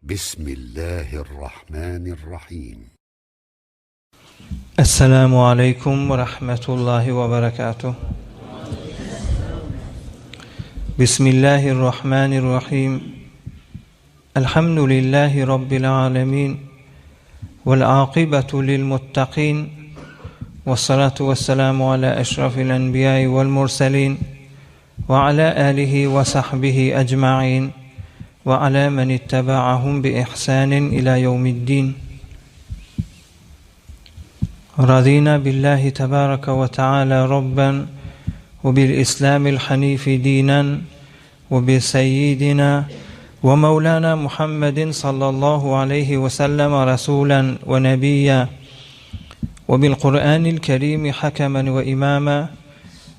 Bismillahirrahmanirrahim. Esselamu aleýkum we rahmetullahi we berekatuh. Bismillahirrahmanirrahim. Elhamdülillahi Rabbil alemin. Vel akibatu lil muttaqin. Ve salatu ve selamu ala eşrafil enbiyai vel murselin. Ve ala alihi ve sahbihi ecmain. Ve ala men ittebaahum bi ihsanin ila yevmiddin. Radina billahi tebaraka ve teala Rabben ve bil İslamil hanifi dinen ve bi seyyidina ve mevlana Muhammedin sallallahu aleyhi ve sellem rasulen ve nebiyya ve bil Kur'anil kerimi hakemen ve imama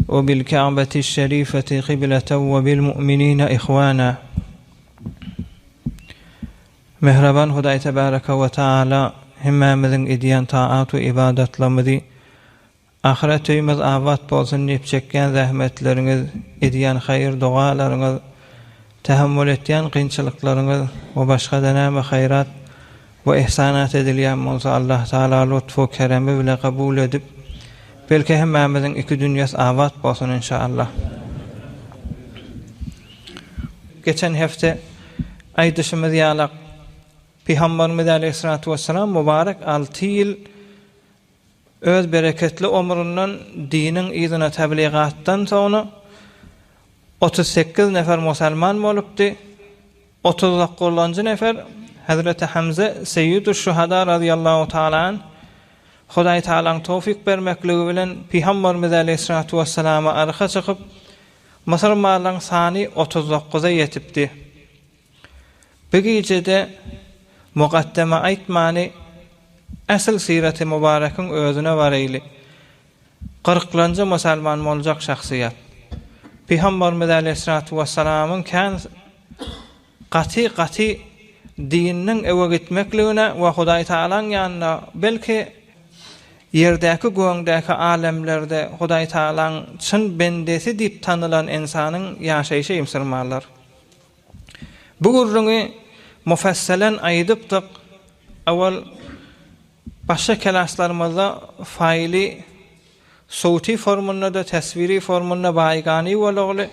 ve bil Ka'beti şerifeti kıbleten ve bil mu'minine ihwana. Mähriban Hudaý Tebaraka we Taala hemmämiziň edýän taat we ybadatlarymyzy ahyret öýümiz abat bolsun diýip çekýän zähmetleriňiz, edýän haýyr dogalaryňyz, tähemmül etýän kynçylyklaryňyz we başga-da näme haýrat we ihsanat edilýän bolsa Allah Taala lutfu keremi bile kabul edip, belki hemmämiziň iki dünýesi abat bolsun inşaallah. Geçen hepde aýdyşymyz ýalak, Pygamberimiz aleýhissalatu wessalam mübarek alty ýyl öz bereketli omrundan diniň yzyna tebligatdan soňra 38 nefer musalman bolupdy. 39-njy nefer Hezreti Hamza Seýýidüş Şuhada razyýallahu taala anh Hudaý Tagalaň towfyk bermekligi bilen Pygamberimiz aleýhissalatu wessalama arka çykyp Musulmanlaryň sany 39-a ýetipdi. Bu gijede mugaddeme aýtmany äsl syraty mübarekiň özüne baraýly. Kyrklanjy musulman boljak şahsyýet. Pygamberimiz aleýhissalatu wessalamyň kän gaty gaty dininiň öwe gitmekligine we Hudaý Tagalaň ýanynda belki ýerdäki göňdäki alemlerde Hudaý Tagalaň çyn bendesi diýip tanylan ynsanyň ýaşaýşy musulmanlar. Bu gürrüňi mufesselen aýdypdyk owal başga kelaslarymyzda faýly sowty formunda-da teswiri formunda baýgany bolagly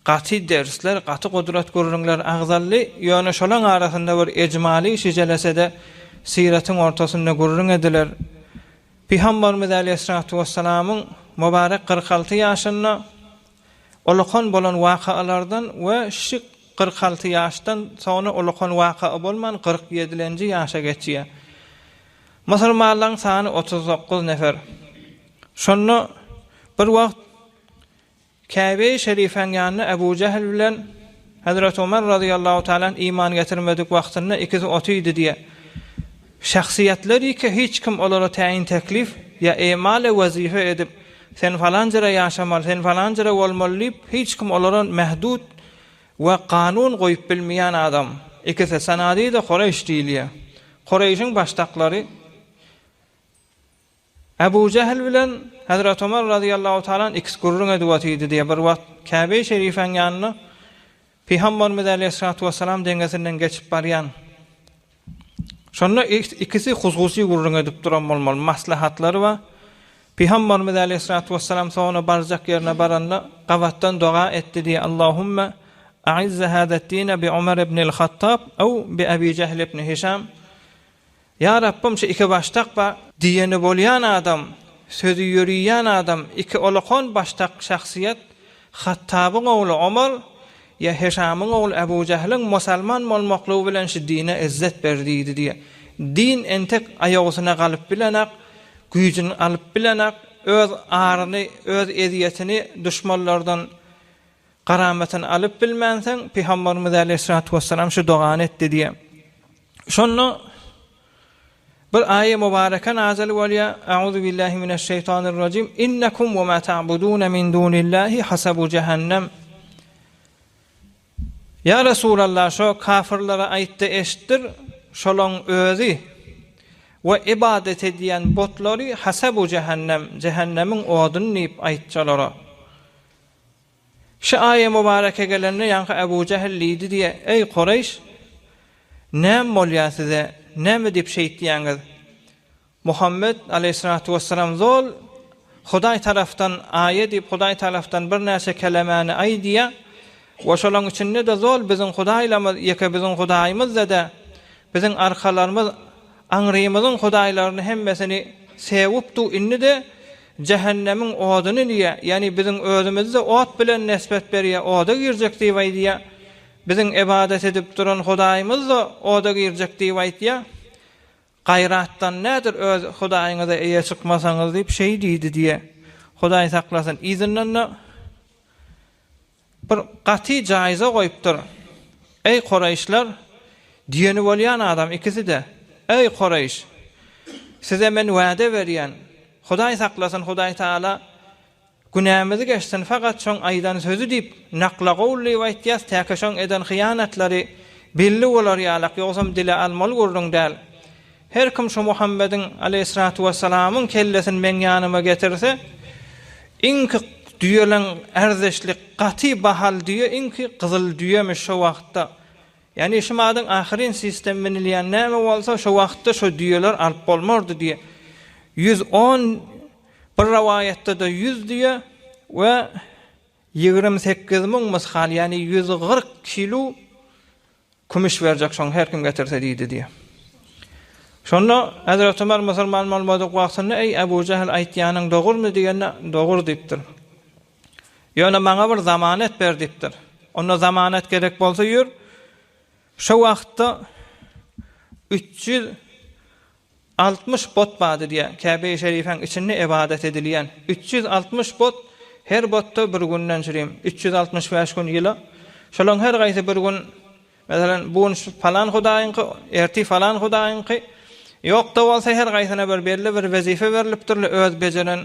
Gaty dersler, gaty gudrat gürrüňler agzaldy, ýöne şolaň arasynda bir ejmaly şijelese-de syratyň ortasynda gürrüň ediler. Pygamberimiz aleýhissalatu wessalamyň mübarek 46 ýaşynda ulakan bolan wakalardan we şi 46 ýaşdan soňra ulakan waka bolman 47-lenji ýaşa geçýär. Musulmanlaryň sany 39 nefer. Şonda bir wagt Käbe-i Şerifäň ýanynda Ebu Jähl bilen Hezreti Omar razyýallahu taala anh iman getirmedik wagtynda ikisi otydy diýýär. Şahsyýetlerike hiç kim olara täýin teklif ýa emale wezife edip, sen falan jere ýaşamaly, sen falan jere bolmaly diýip hiç kim olara mähdud we kanun goýup bilmeýän adam. Ikisi Sanadide Kureýş diýilýär. Kureýşiň başdaklary. Ebu Jähl bilen Hezreti Omar razyýallahu taala anh ikisi gürrüň edip otyrdy diýýär. Bir wagt Käbe-i Şerifäň ýanynda Pygamberimiz aleýhissalatu wessalam deňesinden geçip barýan. Şonda ikisi hususy gürrüň edip duran bolmaly, maslahatlary bar. Pygamberimiz aleýhissalatu wessalam soňra barjak ýerine baranda gabatdan doga etdi diýýär, Allahumma a'izze hazad-dine bi Omar ibnil Hattab aw bi Ebi Jähl ibn Hişam. Ýa Rabbym şu iki başdak ba diýeni bolýan adam, sözi ýöriýän adam, iki olakan başdak şahsyýet Hattabyň ogly Omar ýa Heşamyň ogly Ebu Jähliň musalman bolmaklygy bilen şu dine yzzet ber diýdi diýe. Din entek aýagysyna galyp bilenak, güýjüni alyp bilenak, öz aryny, öz ezýetini duşmanlardan garamatyny alyp bilmänsoň Pygamberimiz aleýhissalatu wessalam şu dogany etdi diýe. Şonda bir aýa mübareke nazyl bolýar, Auzu billahi mineşşeýtanirrajim, Innekum we ma ta'budun min dunillahi hasabu jehennem. Ýa Resulallah, şo kafirlere aýtda eşitdir, şolaň özi we ibadet edýän butlary hasabu jehennem, jehennemiň oduny diýip aýt şolara. Şu aýa mübareke gelende ýaňky Ebu Jähil diýdi diýe, Eý, Kureýş! Näme bolýar size, näme diýip şeýtýäňiz? Muhammet, aleýhissalatu wessalam, zol Hudaý tarapdan aýa diýip, Hudaý tarapdan birnäçe kelemäni aýdýar we şolaň içinde-de zol biziň Hudaýlarymyz ýeke biziň Hudaýymyz-da-dä, biziň arkalarymyz, aňrymyzyň hudaýlaryny hemmesini sewüp du, indi-de jähennemiň oduny diýýär, ýagny biziň özümizi-de ot bilen nesbet berýär, oda girjek diýip aýdýar, biziň ybadat edip duran Hudaýymyz-da oda girjek diýip aýtýar. Gaýratdan nedir öz Hudaýyňyza eýe çykmasaňyz diýip şeý diýdi diýe. Hudaý saklasyn. Yzyndan-da bir gaty jaýza goýupdyr. Eý Koreýşler, diýeni bolýan adam ikisi-de. Eý Koreýş! Size men wada berýän. Hudaý saklasyn Hudaý Tagala Günämizi geçsin fakat şoň aýdan sözi diýip nakla gowl diýip aýtýas täke şoň eden hyýanatlary belli bolar ýalak ýogsam dile almaly gürrüň däl. Her kim şu Muhammediň aleýhissalatu wessalamyň kellesini meň ýanyma getirse iňki düýeleň ärzeşli gaty bahaly düýe iňki gyzyl düýemiş şo wagtda Ýagny şu madyň ahyryn sistem minilýän näme bolsa şo wagtda şo düýeler alyp bolmardy diýe. 110 bir rowaýatda-da 100 düýe we 28 müň mysgal ýagny 140 kilo kümüş berjek şoň her kim getirse diýdi diýe. Şonda Hezreti Ömer musulman bolmadyk wagtynda eý Ebu Jähl aýtýanyň dogurmy diýende dogur diýipdir. Ýöne maňa bir zamanet ber diýipdir. Onda zamanet gerek bolsa ýör. Şo wagtda 360 bot bardy diýýär. Käbe-i Şerifäň içinde ybadat edilýän 360 bot, her botda bir günden çürim, 365 gün ýyla. Şolaň her gaýsy bir gün Meselem, bu gün şu falan hudaýyňky, ertir falan hudaýyňky. Ýok-da bolsa her gaýsyna bir belli bir wezipe berlipdir-le, öz bejeren,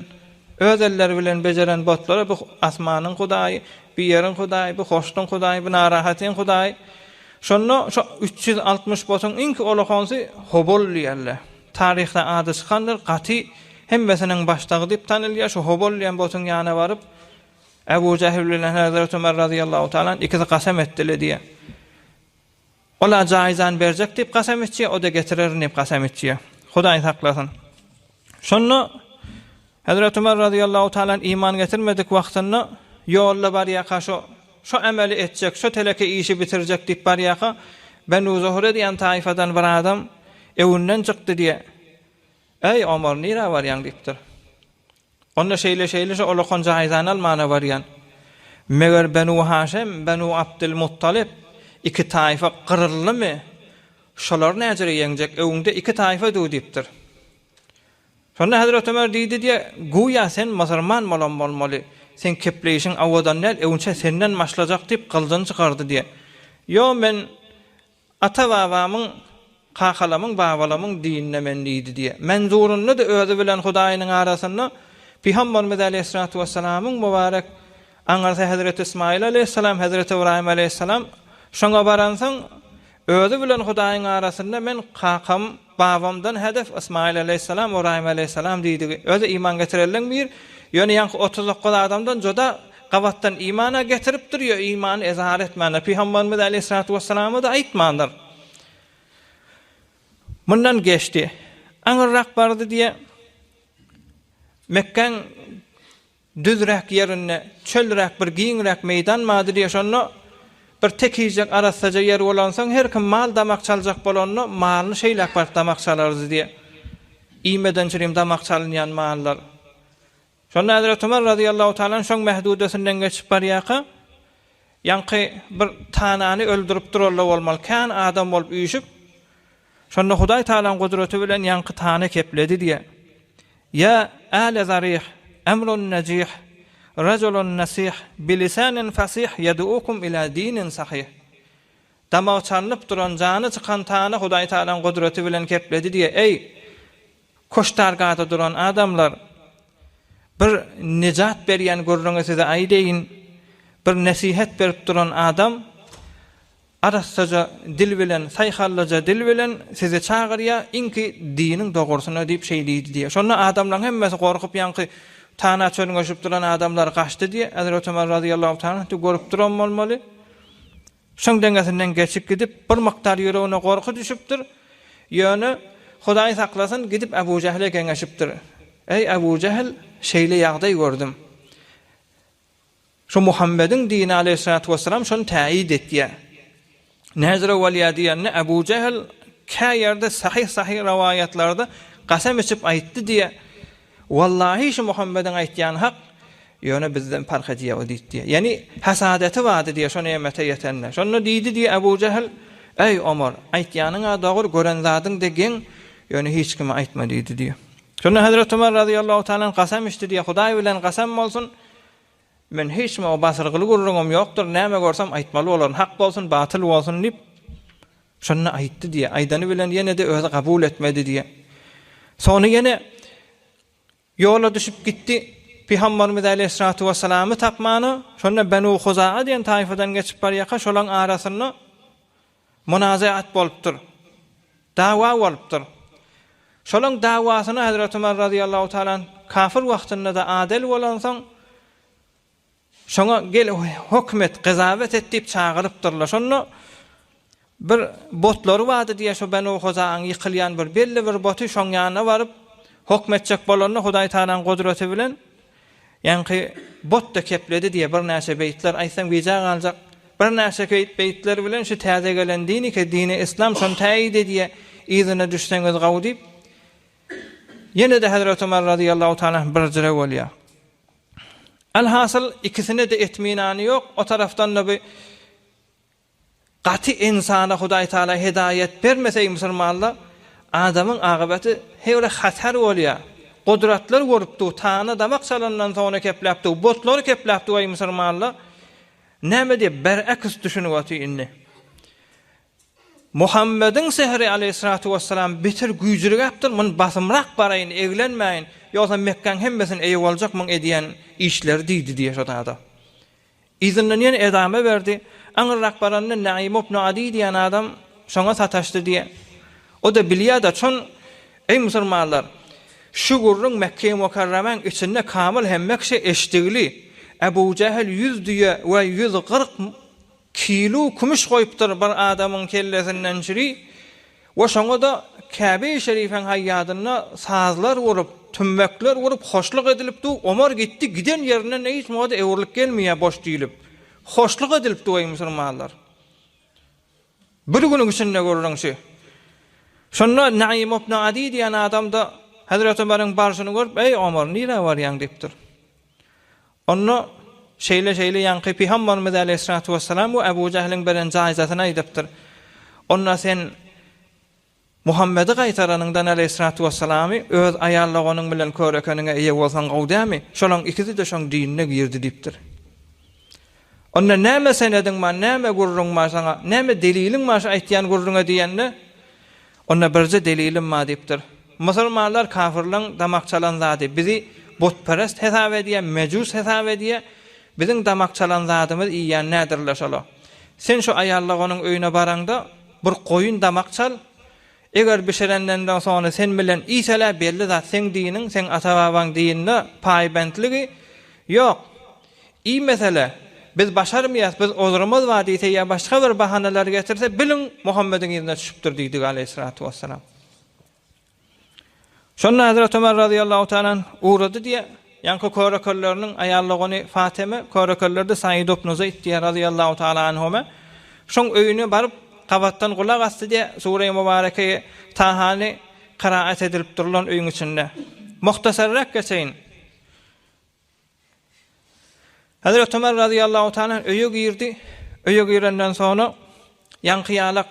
öz elleri bilen bejeren botlara bu asmanyň hudaýy, bu ýeriň hudaýy, bu hoşluň hudaýy, bu narahatyň hudaýy. Şonda şo 360 botuň iňki ulakanysy Hobol diýerler. Taryhda ady çykandyr, gaty hemmesiniň başdagy diýip tanylýar. Şu Hobol diýen botuň ýanyna baryp, Ebu Jähil bilen Hezreti Ömer razyýallahu taala anh ikisi kasam etdile diýýär. Ol-a jaýzany berjek diýip kasam içýär, o-da getirerin diýip kasam içýär. Hudaý saklasyn. Şonda Hezreti Ömer razyýallahu taala anh iman getirmedik wagtynda ýolda barýarka şo şo emeli etjek, şo teleke işi bitirjek diýip barýarka Benu Zuhre diýen taýfadan bir adam öwünden çykdy diýýär. Eý Omar nirä barýaň diýipdir. Onda şeýle-şeýle şo olakan jaýzany almana barýan. Meger Benu Haşem, Benu Abdyl Muttalyp iki taýfa gyryldymy? Şolary näjere ýeňjek, öňde iki taýfa du diýipdir. Şonda Hezreti Ömer diýdi diýe, Güýä sen musulman bolan bolmaly. Seň kepleýşiň owadan däl, öňçä senden başlajak diýip gylyjyny çykardy diýe. Ýo men Ata-babamyň, kakalamyň, babalamyň dininde men diýdi diýýär. Menzurynda-da özi bilen Hudaýynyň arasynda Pygamberimiz aleýhissalatu wessalamyň mübarek aňyrsy hezreti Ysmaýyl aleýhissalam, hezreti Ybraýym aleýhissalam şoňa baransoň özi bilen Hudaýyň arasynda men kakam, Babamdan hedef Ysmaýyl aleýhissalam, Ybraýym aleýhissalam diýdigi. Özi iman getirenleň bir, ýöne ýaňky 39 adamdan juda gabatdan imana getiripdir, ýö imany ezhar etmändir. Pygamberimiz aleýhissalatu wessalama-da aýtmandyr. Mundan geçdi. Aňyrrak bardy diýe. Mekgäň Düzräk ýerinde, çölräk bir giňräk meýdan bardy diýýär. Şonda bir tekizjek arassaja ýer bolansoň, her kim mal damak çaljak bolanda, malyny şeýläk baryp damak çalardy diýýär. Iýmeden çürim damak çalynýan mallar. Şonda Hezreti Ömer razyýallahu taala anh şoň mähdudesinden geçip barýarka, ýaňky bir tanany öldürip durarlar bolmaly, kän adam bolup üýşüp, Şonda Hudaý Tagalaň gudraty bilen ýaňky tana kepledi diýýär. Ýa äle zarih, emrun nejih, rejulun nesih, bilisanin fasih ýed'ukum ila dinin sahih. Damagy çalnyp duran, jany çykan tana Hudaý Tagalaň gudraty bilen kepledi diýýär. Eý, kuştargada duran adamlar, bir nejat berýän gürrüňi size aýdaýyn, bir nesihet berip duran adam, Arassaja dil bilen, saýhallyja dil bilen sizi çagyrýar, iňki diniň dogrusyna diýip şeý diýdi diýýär. Şonda adamlaryň hemmesi gorkup ýaňky tana çöňňeşip duran adamlar gaçdy diýýär. Hezreti Ömer razyýallahu taala anh görüp duran bolmaly. Şoň deňesinden geçip gidip, bir mukdar ýüregine gorky düşüpdir. Ýöne, Hudaý saklasyn, gidip Ebu Jähle geňeşipdir. Eý, Ebu Jähl, şeýle ýagdaý gördüm. Şu Muhammediň dini aleýhissalatu wessalam şony täýit etýär. Näzire bolýar diýende Ebu Jähl kä ýerde sahyh-sahyh rowaýatlarda kasam içip aýtdy diýýär. Wallahy şu Muhammediň aýtýany hak, ýöne bizden parh edýär o diýdi diýýär. Ýagny hasadeti bardy diýýär şo nemete ýetende. Şonda diýdi diýýär Ebu Jähl, Eý Omar, aýtýanyň-a dogry, gören zadyň-da geň, ýöne hiç kime aýtma diýdi diýýär. Şonda Hezreti Omar razyýallahu taala anh kasam içdi diýýär, Hudaý bilen kasam bolsun, men hiç kime o basyrgyly gürrüňim ýokdur, näme görsem aýtmaly bolaryn, hak bolsun, batyl bolsun diýip, şonda aýtdy diýýär. Aýdany bilen ýene-de özi kabul etmedi diýýär. Soňra ýene ýola düşüp gitdi. Pygamberimiz aleýhissalatu wessalamy tapmana, şonda Benu Huzaa diýen taýfadan geçip barýarka, şolaryň arasynda Munazaat bolupdyr. Dawa bolupdyr. Şolaň dawasyna Hezreti Ömer razyýallahu taala anh kafir wagtynda-da adel bolansoň, şoňa gel höküm et, gyzawet et diýip çagyrypdyrlar. Şonda bir botlary bardy diýýär, şo Benu Huzaaň ýykylýan bir belli bir boty şoň ýanyna baryp höküm etjek bolanda Hudaý Tagalaň gudraty bilen Ýaňky bot-da kepledi diýýär, birnäçe beýtler aýtsam gijä galjak. Birnäçe beýtler bilen şu täze gelen din eke, dini yslam şony täýit edýär, yzyna düşseňiz gowy diýip, ýene-de Hezreti Omar razyýallahu taala anh birjire bolýar. Elhasyl ikisine-de etminany ýok, o tarapdan-da bu Gaty ynsana Hudaý Taala hedaýat bermese eý musulmanlar adamyň agybaty hebre hatar bolýar. Gudratlar görüp dur, tana damak çalandan soňra kepläp dur, botlary kepläp dur eý musulmanlar. Näme diýip beraks düşünip otyr indi. Muhammediň sehri aleýhissalatu wessalam beter güýjüligäpdir, mun basymrak baraýyn, eglenmäýin, ýogsa Mekgäň hemmesini eýe boljak muň edýän işleri diýdi diýýär şo zada. Yzyndan ýene edame berdi. Aňyrrak baranda Naim ibn Adi diýen adam şoňa sataşdy diýýär. O-da bilýär-de, çon, Eý, musulmanlar! Şu gürrüň Mekge-i Mukarremäň içinde kamyl hemme kişä eşdigli. Ebu Jähil ýüz düýe we 140 kilo kümüş goýupdyr bir adamyň kellesinden çüri. We şoňa-da Käbe-i Şerifeň haýýadynda sazlar urup, tümmekler urup, hoşluk edilip dur, Omar gitdi, giden ýerinden hiç muňa-da öwrülip gelmeýär boş diýlip. Hoşluk edilip dur, eý musulmanlar. Bir günüň içinde gürrüň şu. Şonda Naim ibn Adi diýen adam-da Hezreti Ömeriň barşyny görüp, Eý Omar, nirä barýaň diýipdir. Onda şeýle-şeýle ýaňky Pygamberimiz aleýhissalatu wessalam we Ebu Jähliň beren jaýzasyny aýdypdyr. Onda sen Muhammedi gaýtaranyňdan aleýhissalatu wessalamy öz aýal doganyň bilen kör ekeniňe eýe bolsaň gowy dämi? Şolaň ikisi-de şoň dinine girdi diýipdir. Onda näme senediň bar, näme gürrüň bar saňa, näme deliliň bar şu aýtýan gürrüňe diýende, Onda birje delilim bar diýipdir. Musulmanlar kafirleň damak çalan zady bizi butperest hesap edýär, mejus hesap edýär. Biziň damak çalan zadymyzy iýýän nädirler şolar. Sen şu aýal doganyň öýüne baraňda bir goýun damak çal, eger bişirendenden soňra sen bilen iýseler belli zat seň diniň, seň ata-babaň dinine paýbentligi ýok. Iýmesele, biz başarmaýas, biz ozrumyz bar diýse ýa başga bir bahanalar getirse, biliň, Muhammediň yzyna düşüpdir diýdigi aleýhissalatu wessalam. Şonda Hazreti Ömer razyýallahu taala anh ugrady diýýär. Ýaňky körekelleriniň aýal dogany Fateme, körekelleri-de Said ibn Zeýd diýýär razyýallahu taala anhuma. Şoň öýüne baryp, gabatdan gulak asdy diýýär, Sure-i Mübarekeyi Tahany kyraat edilip durlan öýüň içinde. Muhtasarrak geçeýin. Hezreti Ömer razyýallahu taala öýe girdi. Öýe girenden soňra ýaňky ýalak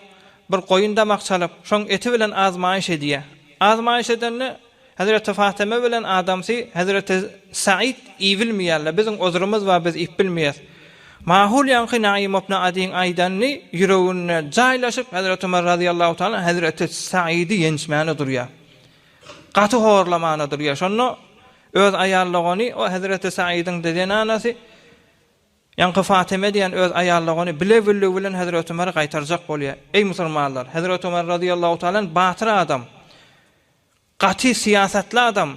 bir goýun damak çalyp, şoň eti bilen azmaýyş edýär. Azmaýyş edende Hezreti Fatyma bilen adamsy Hezreti Said iýibilmeýärler. Biziň uzrumyz bar, biz iýip bilmeýäs. Mahul ýaňky Naim ibn Adyň aýdanyny ýüreginde jaýlaşyp Hezreti Ömer razyýallahu taala Hezreti Saidi ýençmäne durýar. Gaty horlamana durýar. Şonda öz aýal dogany, o hezreti Saidiň-de zenanasy, ýaňky Fatyma diýen öz aýal dogany bile-billigi bilen hezreti Ömeri gaýtarjak bolýar. Eý, musulmanlar! Hezreti Ömer razyýallahu taala anh batyr adam. Gaty syýasatly adam.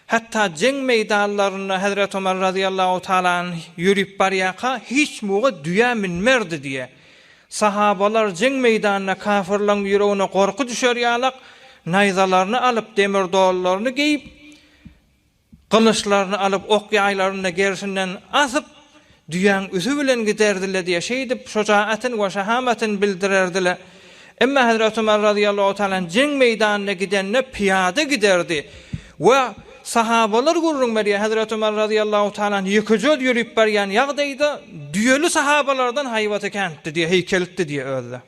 Hatda jeň meýdanlarynda hezreti Ömer razyýallahu taala anh ýörüp barýarka hiç muga düýä münmerdi diýýär. Sahabalar jeň meýdanynda kafyrlaryň ýüregine gorky düşer ýalak, naýzalaryny alyp, demir dollaryny geýip, gylyçlaryny alyp, ok-ýaýlaryny-da gerşinden asyp, düýäň üsi bilen giderdiler diýýär. Şeýdip, şojaatyny we şahamatyny bildirerdiler. Emma Hezreti Ömer razyýallahu taala anh jeň meýdanyna gidende pyýada giderdi we sahabalar gürrüň berýär, Hezreti Ömer razyýallahu taala anh ýekeje özi ýörüp barýan ýagdaýda düýeli sahabalardan haýbaty käntdi diýýär, heýkelitdi diýýär özi-de.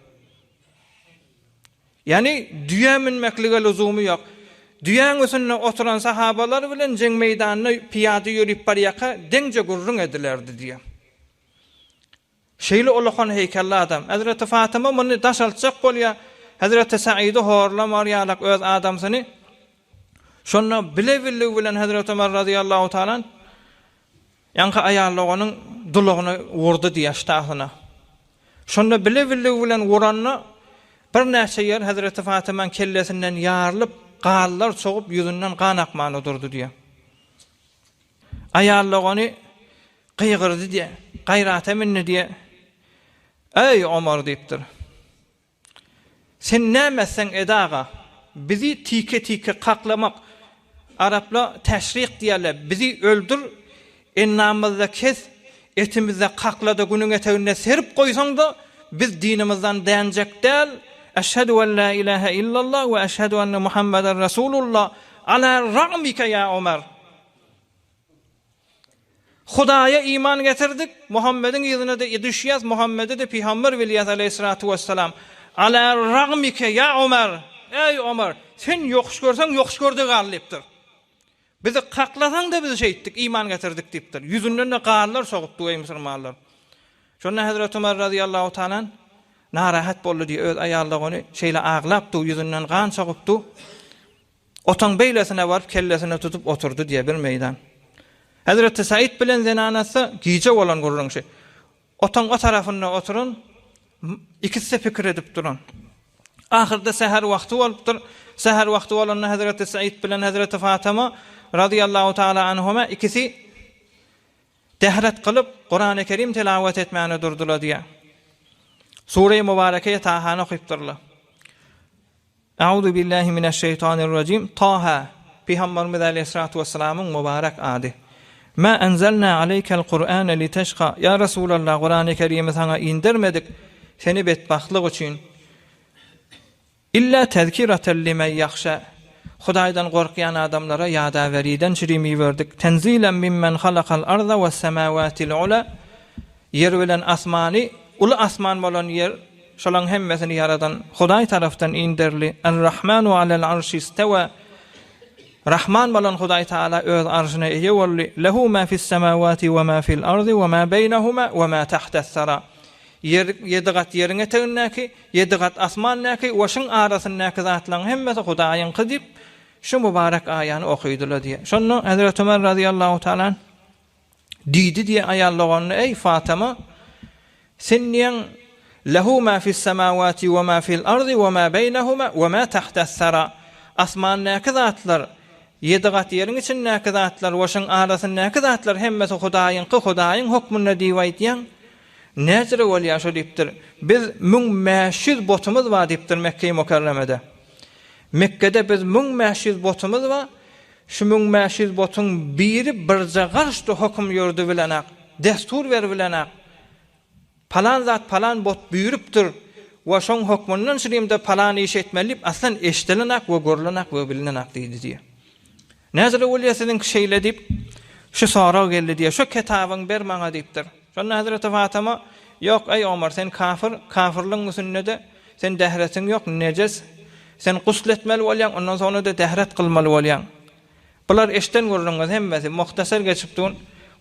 Ýagny düýä münmeklige lüzumy ýok. Düýäň üstünde oturan sahabalar bilen jeň meýdanynda pyýada ýörüp barýaka deňje gürrüň edilerdi diýýär. Şeýle ulakan heýkelli adam. Hezreti Fatyma muny daşaltjak bolýar. Hezreti Saidi horlamar ýalak öz adamsyny. Şonda bile-billigi bilen Hezreti Ömer razyýallahu taala anh ýaňky aýal doganyň dulagyny urdy diýýär ştasyna. Şonda bile-billigi bilen uranda birnäçe ýer Hezreti Fatymaň kellesinden ýarylyp, ganlar çogup ýüzünden gan akmana durdy diýýär. Aýal dogany gygyrdy diýýär, gaýrata mindi diýýär. Eý, Omar diýipdir. Sen näme etseň et aga, bizi tike-tike kaklamak, araplar täşrik diýerler, bizi öldür, endamymyzda kes, etimizde kakla-da günüň eteginde serip goýsaň-da, biz dinimizden dänjek däl, Eşhedü en la ilahe illallah we eşhedü enne Muhammeden Resulullah, ala ragmike ýa Omar! Hudaýa iman getirdik, Muhammediň yzyna-da düşýäs, Muhammedi-de pygamber bilýäs aleýhissalatu wessalam. Ala ragmike ýa Omar, eý Omar, sen ýokuş görseň ýokuş görde gal diýipdir. Bizi kaklasaň-da biz şeýtdik, iman getirdik diýipdir. Ýüzünden-de ganlar sogupdy eý musulmanlar. Şonda Hezreti Omar razyýallahu taala anh narahat boldy diýip öz aýal dogany şeýle aglapdy, ýüzünden gan sogupdy. Otaň beýlesine baryp kellesine tutup oturdy diýýär bir meýdan. Hezreti Said bilen zenanasy gije bolan gürrüň şi. Otaň o tarapynda oturan ikisi-de pikir edip duran. Ahyrda säher wagty bolupdyr. Säher wagty bolanda Hezreti Said bilen Hezreti Fatyma razyýallahu taala anhuma ikisi dehret kylyp Kurany Kerim telawat etmäne durdular diýýär. Sure-i Mübarekeýe Tahany okypdyrlar. Auzu billahi mineşşeýtanirrajim. Taha, Pygamberimiz aleýhissalatu wessalamyň mübarek ady. Ma enzelna aleýkel Kur'ane liteşka. Ýa Resulallah, Kurany Kerimi saňa indermedik, seni betbagtlyk üçin. Illa tezkiraten limen ýahşa. Hudaýdan gorkýan adamlara ýadaweriden çürim iberdik. Tenzilen mimmen halakal arza wes-semawatil ula. Ýer bilen asmany, uly asman bolan ýer, Şolaň hemmesini ýaradan Hudaý tarapdan inderildi. Er-Rahmanu alel arşi istewa. Rahman bolan Hudaý Taala öz arşyna eýe boldy. Lehu ma fis-semawati we ma fil-ardy we ma beýnehuma we ma tahtas-sara. Ýer, ýedi gat ýeriň etegindäki, ýedi gat asmandaky we şuň arasyndaky zatlaryň hemmesi Hudaýyňky diýip, şu mübarek aýany okydylar diýýär. Şonda Hezreti Ömer razyýallahu taala anh Diýdi diýe aýal doganyna, Eý, Fatyma, sen diýen, Lehu ma fis-semawati we ma fil-ardy we ma beýnehuma we ma tahtas-sara, Asmandaky zatlar, ýedi gat ýeriň içindäki zatlar we şoň arasyndaky zatlar hemmesi Hudaýyňky, Hudaýyň hökmünde diýip aýdýaň. Näjere bolýar şo diýipdir. Biz 1500 botumyz bar diýipdir Mekge-i Mükerremede. Mekgede biz 1500 botumyz bar. Şu 1500 botuň biri birje garşda höküm ýördi bilenak, destur beribilenak. Palan zat palan bot buýrupdyr we şoň hökmünden şirimde palan iş etmeli diýip aslan eşdilenak we görlenak we bilinenak diýdi diýýär. Näzire bolýar siziňki şeýle diýip, şu sorag geldi diýýär. Şu kitabyňy ber maňa diýipdir. Şonda Hezreti Fatyma, Ýok, eý Omar, sen kafir, kafirligiň üstünde-de sen dähretiň ýok, nejes. Sen gusl etmeli bolýaň, ondan soňra-da dähret kylmaly bolýaň. Bular eşden gürrüňiz hemmesi, muhtasar geçip dur.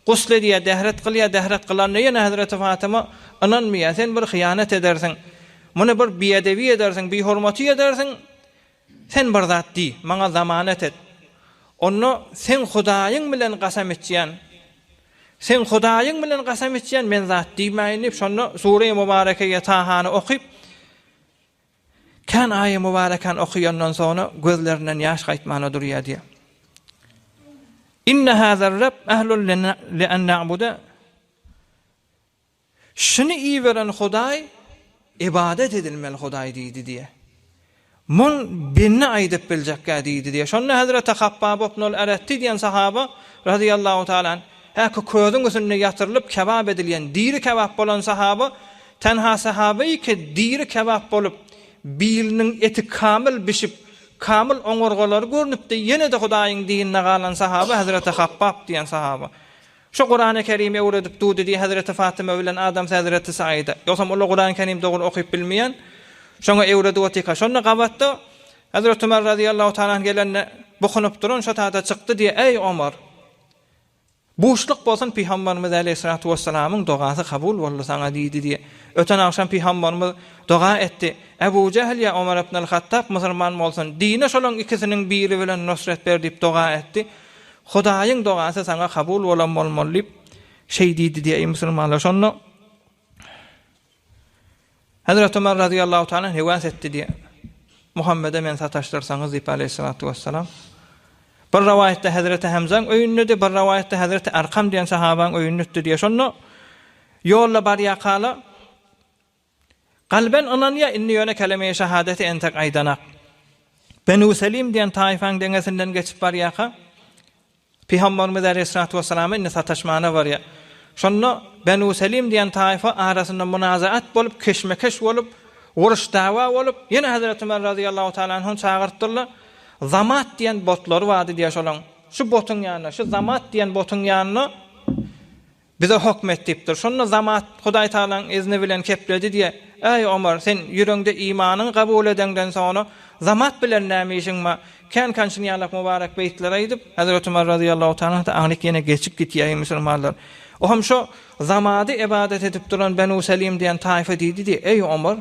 Gusl edýär, dähret kylýar, dähret kylanda ýene Hezreti Fatyma ynanmaýar, sen bir hyýanat edersiň, muny bir biedebi edersiň, bihormaty edersiň, Sen bir zat diý, maňa zamanet et. Onda seň Hudaýyň bilen kasam içýän. Seň Hudaýyň bilen kasam içýän, men zat diýmäýin diýip, şonda Sure-i Mübarekeýe Tahany okyp, kän aýy mübarekäni okaýandan soňra gözlerinden ýaş gaýtmana durýar diýýär. Inne hazar Rab ahlun li an na'buda Şuny iberen Hudaý. Ybadat edilmeli Hudaý diýdi diýe. Mun bende aýdyp biljekkä diýdi diýe. Şonda Hezreti Habbab ibnul Eretti diýen sahaba, razyýallahu taala anh, häki közüň üstünde ýatyrylyp kebap edilýän diri kebap bolan sahaba, tenha sahabeýi ki diri kebap bolup, biliniň eti kamyl bişip, kamyl oňurgalary görnüpdi, ýene-de Hudaýyň dinine galan sahaba Hezreti Habbab diýen sahaba. Şo Kurany Kerimi öwredip durdy diý Hezreti Fatyma bilen adamsy Hezreti Saida. Ýogsam olar Kurany Kerimi dogry okyp bilmeýän. Şoňa öwredip otyrka. Şonda gabatda Hezreti Ömer razyýallahu taala anh gelende bukunyp duran şo tada çykdy diý Eý Omar! Buşluk bolsun Pygamberimiz aleýhissalatu wessalamyň dogasy kabul boldy saňa diýdi diý. Öten agşam Pygamberimiz doga etdi. Ebu Jehl ýa Omar ibnül Hattab musulman bolsun. Dine şolaň ikisiniň biri bilen nusret ber diýip doga etdi. Hudaýyň dogasy saňa kabul bolan bolmaly diýip, şeý diýdi diýýär, eý musulmanlar. Şonda Hezreti Ömer razyýallahu taala höwes etdi diýýär. Muhammede meni sataşdyrsaňyz diýip aleýhissalatu wessalam. Bir rowaýatda Hezreti Hamzaň öýündedi, bir rowaýatda Hezreti Arkam diýen sahabaň öýündedi diýýär. Şonda ýolda barýarkalar Kalben ynanýar, indi ýöne kelemeýi şahadeti entek aýdanak. Benu Selim diýen taýfaň deňesinden geçip barýarka, Pygamberimiz aleýhissalatu wessalama indi sataşmana barýar. Şonda Benu Selim diýen taýfa arasynda munazaat bolup, keşmekeş bolup, uruş-dawa bolup, ýene Hezreti Ömer razyýallahu taala anhuny çagyrtdyrlar. Zamat diýen botlary bardy diýýär şolaň. Şu botuň ýanyna, şu Zamat diýen botuň ýanyna Bize hokm et diýipdir. Şonda Zamat Hudaý Tagalaň izni bilen kepledi diýe, Eý, Omar, sen ýüregiňde imanyňy kabul edeňden soňra Zamat bilen näme işiň bar? Kän-kän şuny ýalak mübarek beýtleri aýdyp, Hezreti Omar razyýallahu taala anh-da aňryk ýene geçip gitýär, eý, musulmanlar! O hem şo Zamady ybadat edip duran Benu Selim diýen taýfa diýdi diýe, Eý, Omar,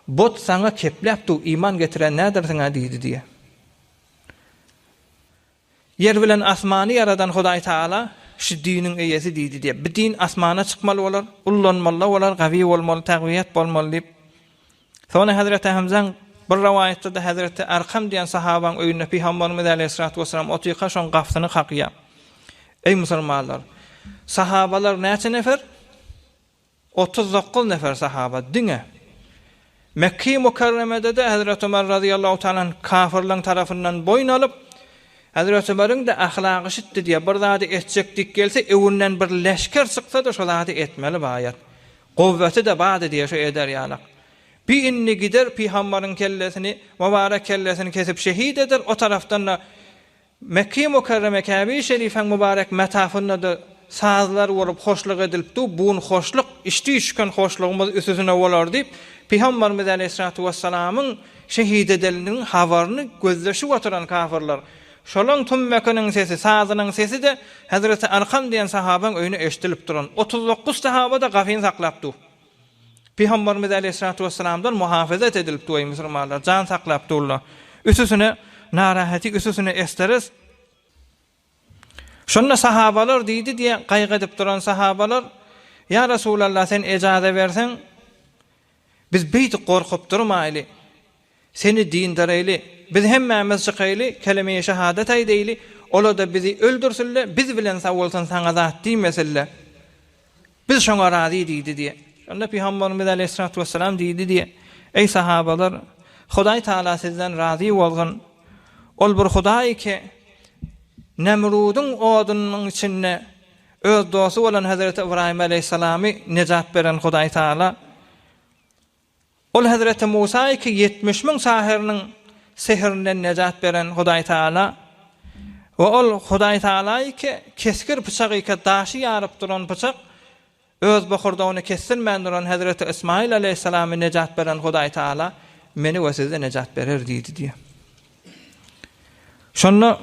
but saňa kepläp dur, iman getiren nädersiň-ä diýdi diýe. Ýer bilen asmany ýaradan Hudaý Tagala şu diniň eýesi diýdi diýip, bu din asmana çykmaly bolar, ullanmaly bolar, gawy bolmaly, tagwiýat bolmaly diýip. Soňra Hezreti Hamzaň bir rowaýatda-da Hezreti Arkam diýen sahabaň öýünde Pygamberimiz aleýhissalatu wessalam otyrka şoň gapysyny kakýar. Eý musulmanlar! Sahabalar näçe nefer? 39 nefer sahaba diňe Mekge-i Mükerremede-de Hezreti Ömer razyýallahu taala anh kafyrlaryň tarapyndan boýun alyp, Hezreti Ömeriň-de ahlagy şitdi diýýär, bir zady etjek diýip gelse, öwünden bir leşger çyksa-da şo zady etmeli baýat. Guwweti-de bardy diýýär şo eder ýalak. Bi indi gider pygambaryň kellesini, mübarek kellesini kesip şehit eder, o tarapdan-da Mekge-i Mükerreme Käbe-i Şerifäň mübarek metafynda-da sazlar bolup hoşluk edilip dur, bu gün hoşluk, içdi-içgen hoşlugymyz üstüsine bolar diýip, Pygamberimiz aleýhissalatu wessalamyň şehit edenliginiň habaryny gözleşip oturan kafyrlar, şolaň tümmekiniň sesi, sazynyň sesi-de Hezreti Arkam diýen sahabaň öýüne eşidilip duran. 39 sahaba-da gafyny saklap dur. Pygamberimiz aleýhissalatu wessalamdan muhafazat edilip dur, eý musulmanlar, jan saklap durlar. Üstesine narahaty, üstesine esteres. Şonda sahabalar diýdi diýe, gaýgy edip duran sahabalar, Ýa Resulallah, sen ejaza berseň, biz beýdip gorkup durmaýly. Seni dindareýli, biz hemmämiz çykaýly, kelemeýi şahadat aýdaýly, olar-da bizi öldürsinle, biz bilen sag bolsun, saňa zat diýmesinle. Biz şoňa razy diýdi diýe. Şonda Pygamberimiz aleýhissalatu wessalam diýdi diýe, Eý sahabalar, Hudaý Tagala sizden razy bolsun. Ol bir Hudaý ki, Nemrudyň odunyň içinde öz dosty bolan Hezreti Ybraýym aleýhissalamy nejat beren Hudaý Tagala, Ol hezreti Musa ki 70 müň sahyrnyň sehirinden nejat beren Hudaý Tagala we ol Hudaý Tagala ki kesgir pyçak ki daşy ýaryp duran pyçak öz bokurdagyny kesdirmän duran hezreti Ysmaýyl aleýhissalamy nejat beren Hudaý Tagala meni we sizi nejat berer diýdi diýýär. Şonda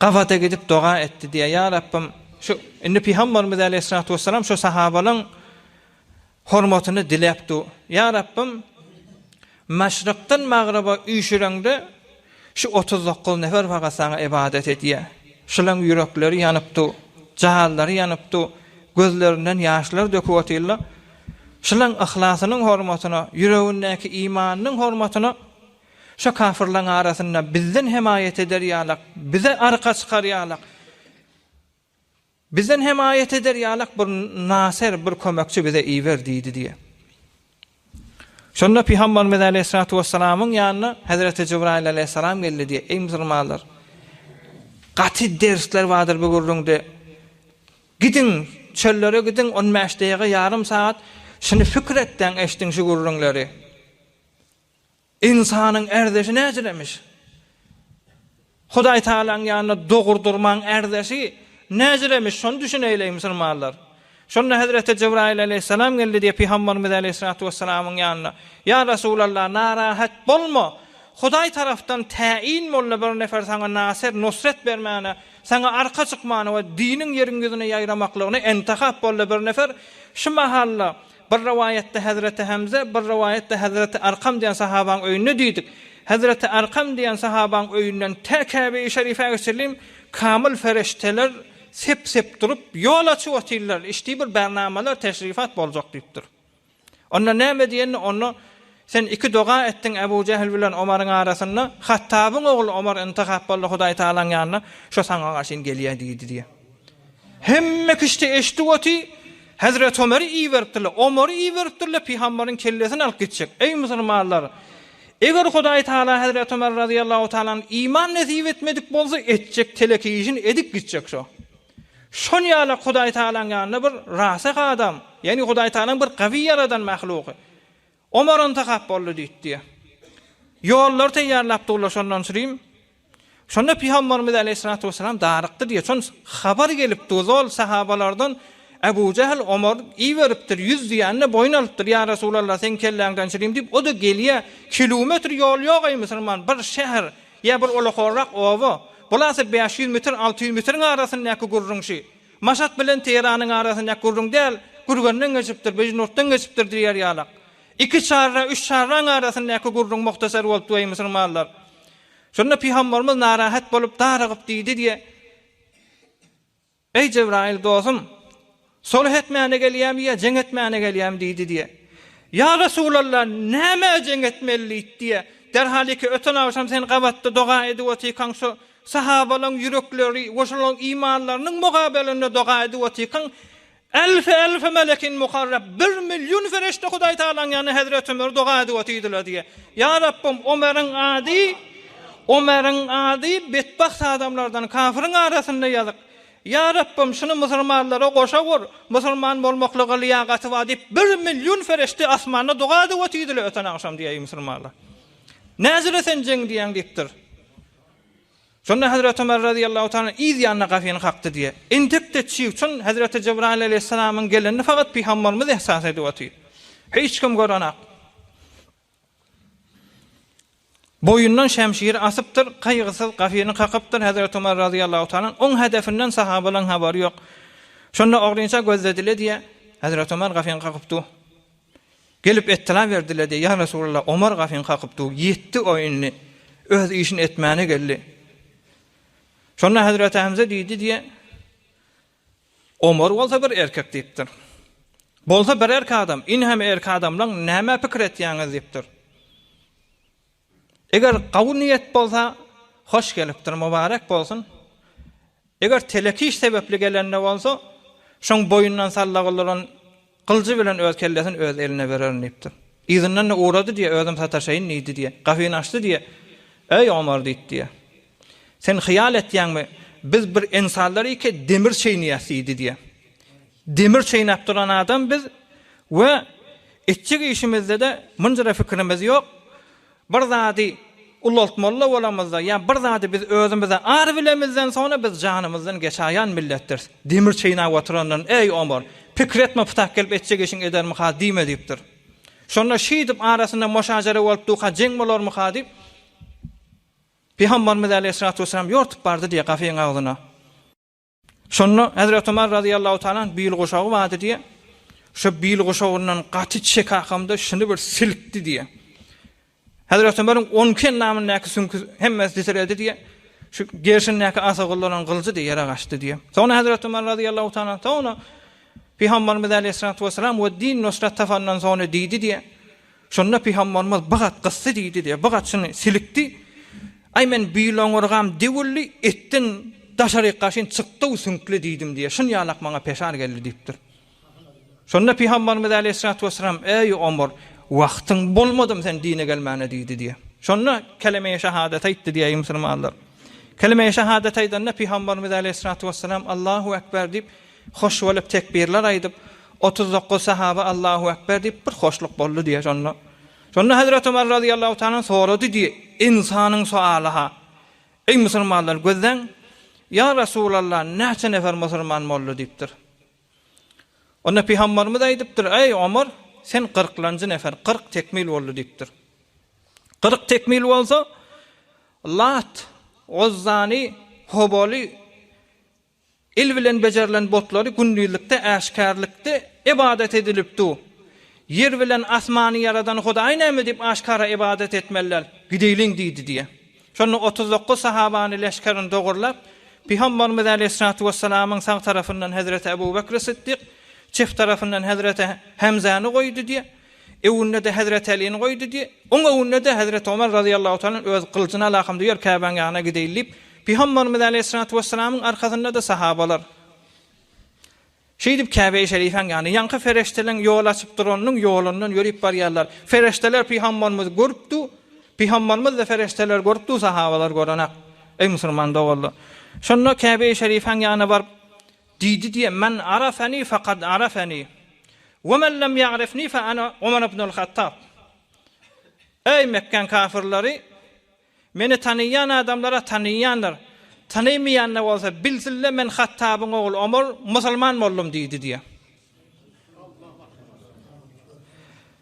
Gabada gidip doga etdi diýýär, Ýa Rabbym, şu indi Pygamberimiz aleýhissalatu wessalam şu sahabalaryň hormatyny diläp dur. Ýa Rabbym, maşrykdan magryba üýşüreňde şu 39 nefer fakat saňa ybadat edýär. Şulaň ýürekleri ýanyp dur, janlary ýanyp dur, gözlerinden ýaşlar döküp otyrlar. Şulaň yhlasynyň hormatyna, ýüregindäki imanynyň hormatyna Şo kafyrlaň arasynda bizden hemaýat eder ýalak, bize arka çykar ýalak, bizden hemaýat eder ýalak bir naser, bir kömekçi bize iber diýdi diýýär. Şonda Pygamberimiz aleýhissalatu wessalamyň ýanyna Hezreti Jibraýyl aleýhissalam geldi diýýär, Eý musulmanlar! Gaty dersler bardyr bu gürrüňde. Gidiň, çöllere gidiň, on bäş daýaga, ýarym sagat şuny pikir etdäň, eşdiň şu gürrüňleri. Ynsanyň ärdeşi näjiremiş? Hudaý Tagalaň ýanynda dogurdurmaň ärdeşi näjiremiş? Şony düşüneýleý musulmanlar. Şonda hezreti Jebraýyl aleýhissalam geldi diýip Pygamberimiz aleýhissalatu wessalamyň ýanyna, Ýa Resulallah, narahat bolma! Hudaý tarapdan täýin boldy bir nefer saňa naser, nusret bermäne, saňa arka çykmana we diniň ýeriň ýüzüne ýaýramaklygyna entehap boldy bir nefer. Şu mahalda Bir rowaýatda Hezreti Hemze, bir rowaýatda Hezreti Arkam diýen sahabaň öýünde diýdik. Hezreti Arkam diýen sahabaň öýünden tä Käbe-i Şerife geçirlim, kamyl fereşteler sep-sep durup, ýol açyp otyrlar, işdi bir bernamalar, teşrifat boljak diýipdir. Onda näme diýende, onda Sen iki doga etdiň Ebu Jähl bilen Omaryň arasynda, Hattabyň ogly Omar intihap boldy Hudaý Tagalaň ýanyna, şo saňa garşyn gelýä diýdi diýýär. Hemme kişi eşidip oty, Hezreti Omary iberipdirler. Omary iberipdirler, pygambaryň kellesini alyp gitjek. Eý musulmanlar! Eger Hudaý Tagala Hezreti Omar razyýallahu taalany iman nesip etmedik bolsa, etjek teleki işini edip gitjek şo. Şon ýalak Hudaý Tagalaň ýanynda bir rasyh adam, ýagny Hudaý Tagalaň bir gawy ýaradan mahlugy. Omar intihap boldy diýipdi. Ýollar teýýarlap durlar şondan sürüm. Şonda Pygamberimiz aleýhissalatu wessalam darykdy diýýär. Şon habar gelipdi ozal sahabalardan Ebu Jähl Omar iberipdir, 100 diýende boýun alypdyr. Ýa Resulallah seň kelläňden sürüm diýip, o-da gelýär. Kilometr ýol ýok eý musulman, bir şäher ýa bir ulakanrak oba. Bulasy 500 metr, 600 metriň arasyndaky gürrüň şi. Maşat bilen Teheranyň arasyndaky gürrüň däl, Gürgenden geçipdir, Bejnurtdan geçipdir diýer ýalak. Iki çarra, üç çarraň arasyndaky gürrüň muhtasar bolupdy eý musulmanlar. Şonda pygamberimiz narahat bolup, darygyp diýdi diýe, Eý Jebraýyl dosum, sulh etmäne gelýämi ýa jeň etmäne gelýämi diýdi diýe. Ýa Resulallah, nämä jeň etmeli diýdi diýe. Derhal iki öten agşam sen gabatda doga edip otyrkaň şu Sahabalaň ýürekleri we şolaň imanlarynyň mugabelinde doga edip otyrkaň, Elfi elfi melekin mukarrab, bir milýun ferişde Hudaý Tagalaň ýanynda Hezreti Ömer doga edip otyrdylar diýýär. Ýa Rabbym, Omeriň ady, Omeriň ady betbagt adamlardan, kafiriň arasynda ýazyk. Ýa Rabbym, şuny musulmanlara goşa gur, musulman bolmaklyga lyýagaty bar diýip, bir milýun ferişde asmanda doga edip otyrdylar öten agşam diýýär, eý musulmanlar. Näzire sen jeň diýýäň diýipdir. Şonda Hezreti Ömer razyýallahu taala yz ýanyna gapyny kakdy diýýär. Entek-de çig çyn Hezreti Jebraýyl aleýhissalamyň gelenini fakat pygamberimiz ehsas edip otyr. Hiç kim görenak. Boýundan şemşiri asypdyr, gaýgysyz gapyny kakypdyr Hezreti Ömer razyýallahu taala. Oň hedefinden sahabalaryň habary ýok. Şonda ogrynça gözledile diýýär. Hezreti Ömer gapyny kakyp dur. Gelip etdila berdiler diýýär, Ýa Resulallah, Omar gapyny kakyp dur, ýetdi o indi, öz işini etmäne geldi. Şonda Hezreti Hemze diýdi diýýär, Omar bolsa bir erkek diýipdir. Bolsa bir erk adam, indi hem erk adamlaň nämä pikir etýäňiz diýipdir. Eger gawy niýet bolsa, hoş gelipdir, mübarek bolsun. Eger telek iş sebäpli gelende bolsa, şoň boýundan sallagy duran gyljy bilen öz kellesini öz eline bererin diýipdir. Yzyndan-da ugrady diýýär, özüm sataşaýyn diýdi diýýär. Gapyny açdy diýýär. Eý, Omar diýdi diýýär. Sen hyýal etýäňmi, biz bir ensallar ike demir çeýneýäs diýdi diýýär. Demir çeýnäp duran adam biz we etjek işimizde-de munjara pikirimiz ýok. Bir zady ulaltmaly-da bolamyzda ýa bir zady biz özümize ar bilemizden soňra biz janymyzdan geçaýan milletdiris. Demir çeýnäp oturandan, Eý, Omar, pikir etme pytak gelip etjek işiň edermika diýme diýipdir. Şonda şeýdip arasynda moşajara bolup durka jeň bolarmyka diýip, Pygamberimiz aleýhissalatu wessalam ýortup bardy diýýär gapyň agzyna. Şonda Hezreti Omar razyýallahu taala anh bil guşagy bardy diýýär. Şo bil guşagyndan gaty çekakamda şuny bir silkdi diýýär. Hezreti Omaryň onki endamyndaky süňki hemmesi titredi diýýär. Şu gerşindäki asagyllanan gylyjy diýýär ýere gaçdy diýýär. Soňra Hezreti Omar razyýallahu taala anh soňra Pygamberimiz aleýhissalatu wessalam we din nusrat tapandan soňra diýdi diýýär. Şonda pygamberimiz bir gat gysdy diýdi diýýär, bir gat şuny silikdi. Aý men biloňurgam döwüldi, etden daşaryk gaşyn çykdy-ow süňkli diýdim diýýär. Şun ýalak maňa peşar geldi diýipdir. Şonda pygamberimiz aleýhissalatu wessalam, Eý Omar, Wagtyň bolmadymy sen dine gelmäne diýdi diýýär. Şonda kelemeýi şehadet aýtdy diýýär musulmanlar. Kelemeýi şehadet aýdanda Pygamberimiz aleýhissalatu wessalam Allahu ekber diýip, hoş bolup tekbirler aýdyp, 39 sahaba Allahu ekber diýip bir hoşluk boldy diýýär şonda. Şonda Hezreti Ömer razyýallahu taala sorady diýýär, ynsanyň soaly-ha. Eý musulmanlar gözläň, Ýa Resulallah näçe nefer musulman boldy diýipdir. Onda Pygamberimiz aýdypdyr, Eý, Omar, sen kyrklanjy nefer, 40 tekmil boldy diýipdir. 40 tekmil bolsa, Lat, Uzzany, Hoboly el bilen bejerilen botlary gündizlikde, äşgärlikde ybadat edilip du. Ýer bilen asmany ýaradan Hudaý näme diýip aşkara ybadat etmeliler? Gideýliň diýdi diýe. Şonda 39 sahabany leşgerini dogurlap, Pygamberimiz aleýhissalatu wessalamyň sag tarapyndan hezreti Ebu Bekri Sytdyk, çep tarapyndan hezreti Hemzäni goýdy diýe. Öňünde-de hezreti Alyny goýdy diýe. Oň öňünde-de hezreti Omar razyýallahu taala öz gylyjyny alakam diýer Käbäň ýanyna gideýin diýip, Pygamberimiz aleýhissalatu wessalamyň arkasynda-da sahabalar. Şeýdip Käbe-i Şerifäň ýany, ýaňky fereşteleň ýol açyp duranynyň ýolundan ýörüp barýarlar. Fereşteler Pygamberimizi görüp du, Pygamberimiz-de fereşteleri görüp du, sahabalar görenak. Eý musulman doganlar! Şonda Käbe-i Şerifäň ýanyna baryp, diýdi diýe, Men arafeni fekad arafeni, we men lem ýa'rifni fe ana Omar ibnul Hattab. Eý Mekgäň kafyrlary! Meni tanyýan adamlara tanyýandyr, tanymaýan-da bolsa bilsinle men Hattabyň ogly Omar musulman boldum diýdi diýýär.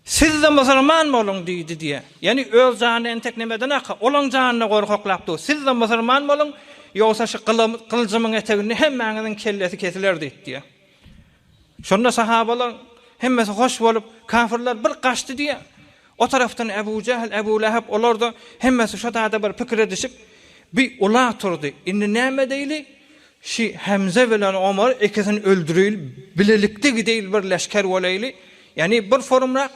Siz-de musulman boluň diýdi diýýär. Ýagny öz janyny entek nemeden aka, olaň janyna gorkaklap dur. Siz-de musulman boluň, ýogsa şu gylyjymyň eteginde hemmäňiziň kellesi kesiler diýdi diýýär. Şonda sahabalar hemmesi hoş bolup, kafirler bir gaçdy diýýär. O tarapdan Ebu Jähl, Ebu Läheb olar-da hemmesi şo zada bir pikir edişip, bir ula turdy. Indi näme edeýli? Şi Hemze bilen Omary ikisini öldüreýli, bilelikde gideýli bir leşger bolaýly. Ýagny bir forumrak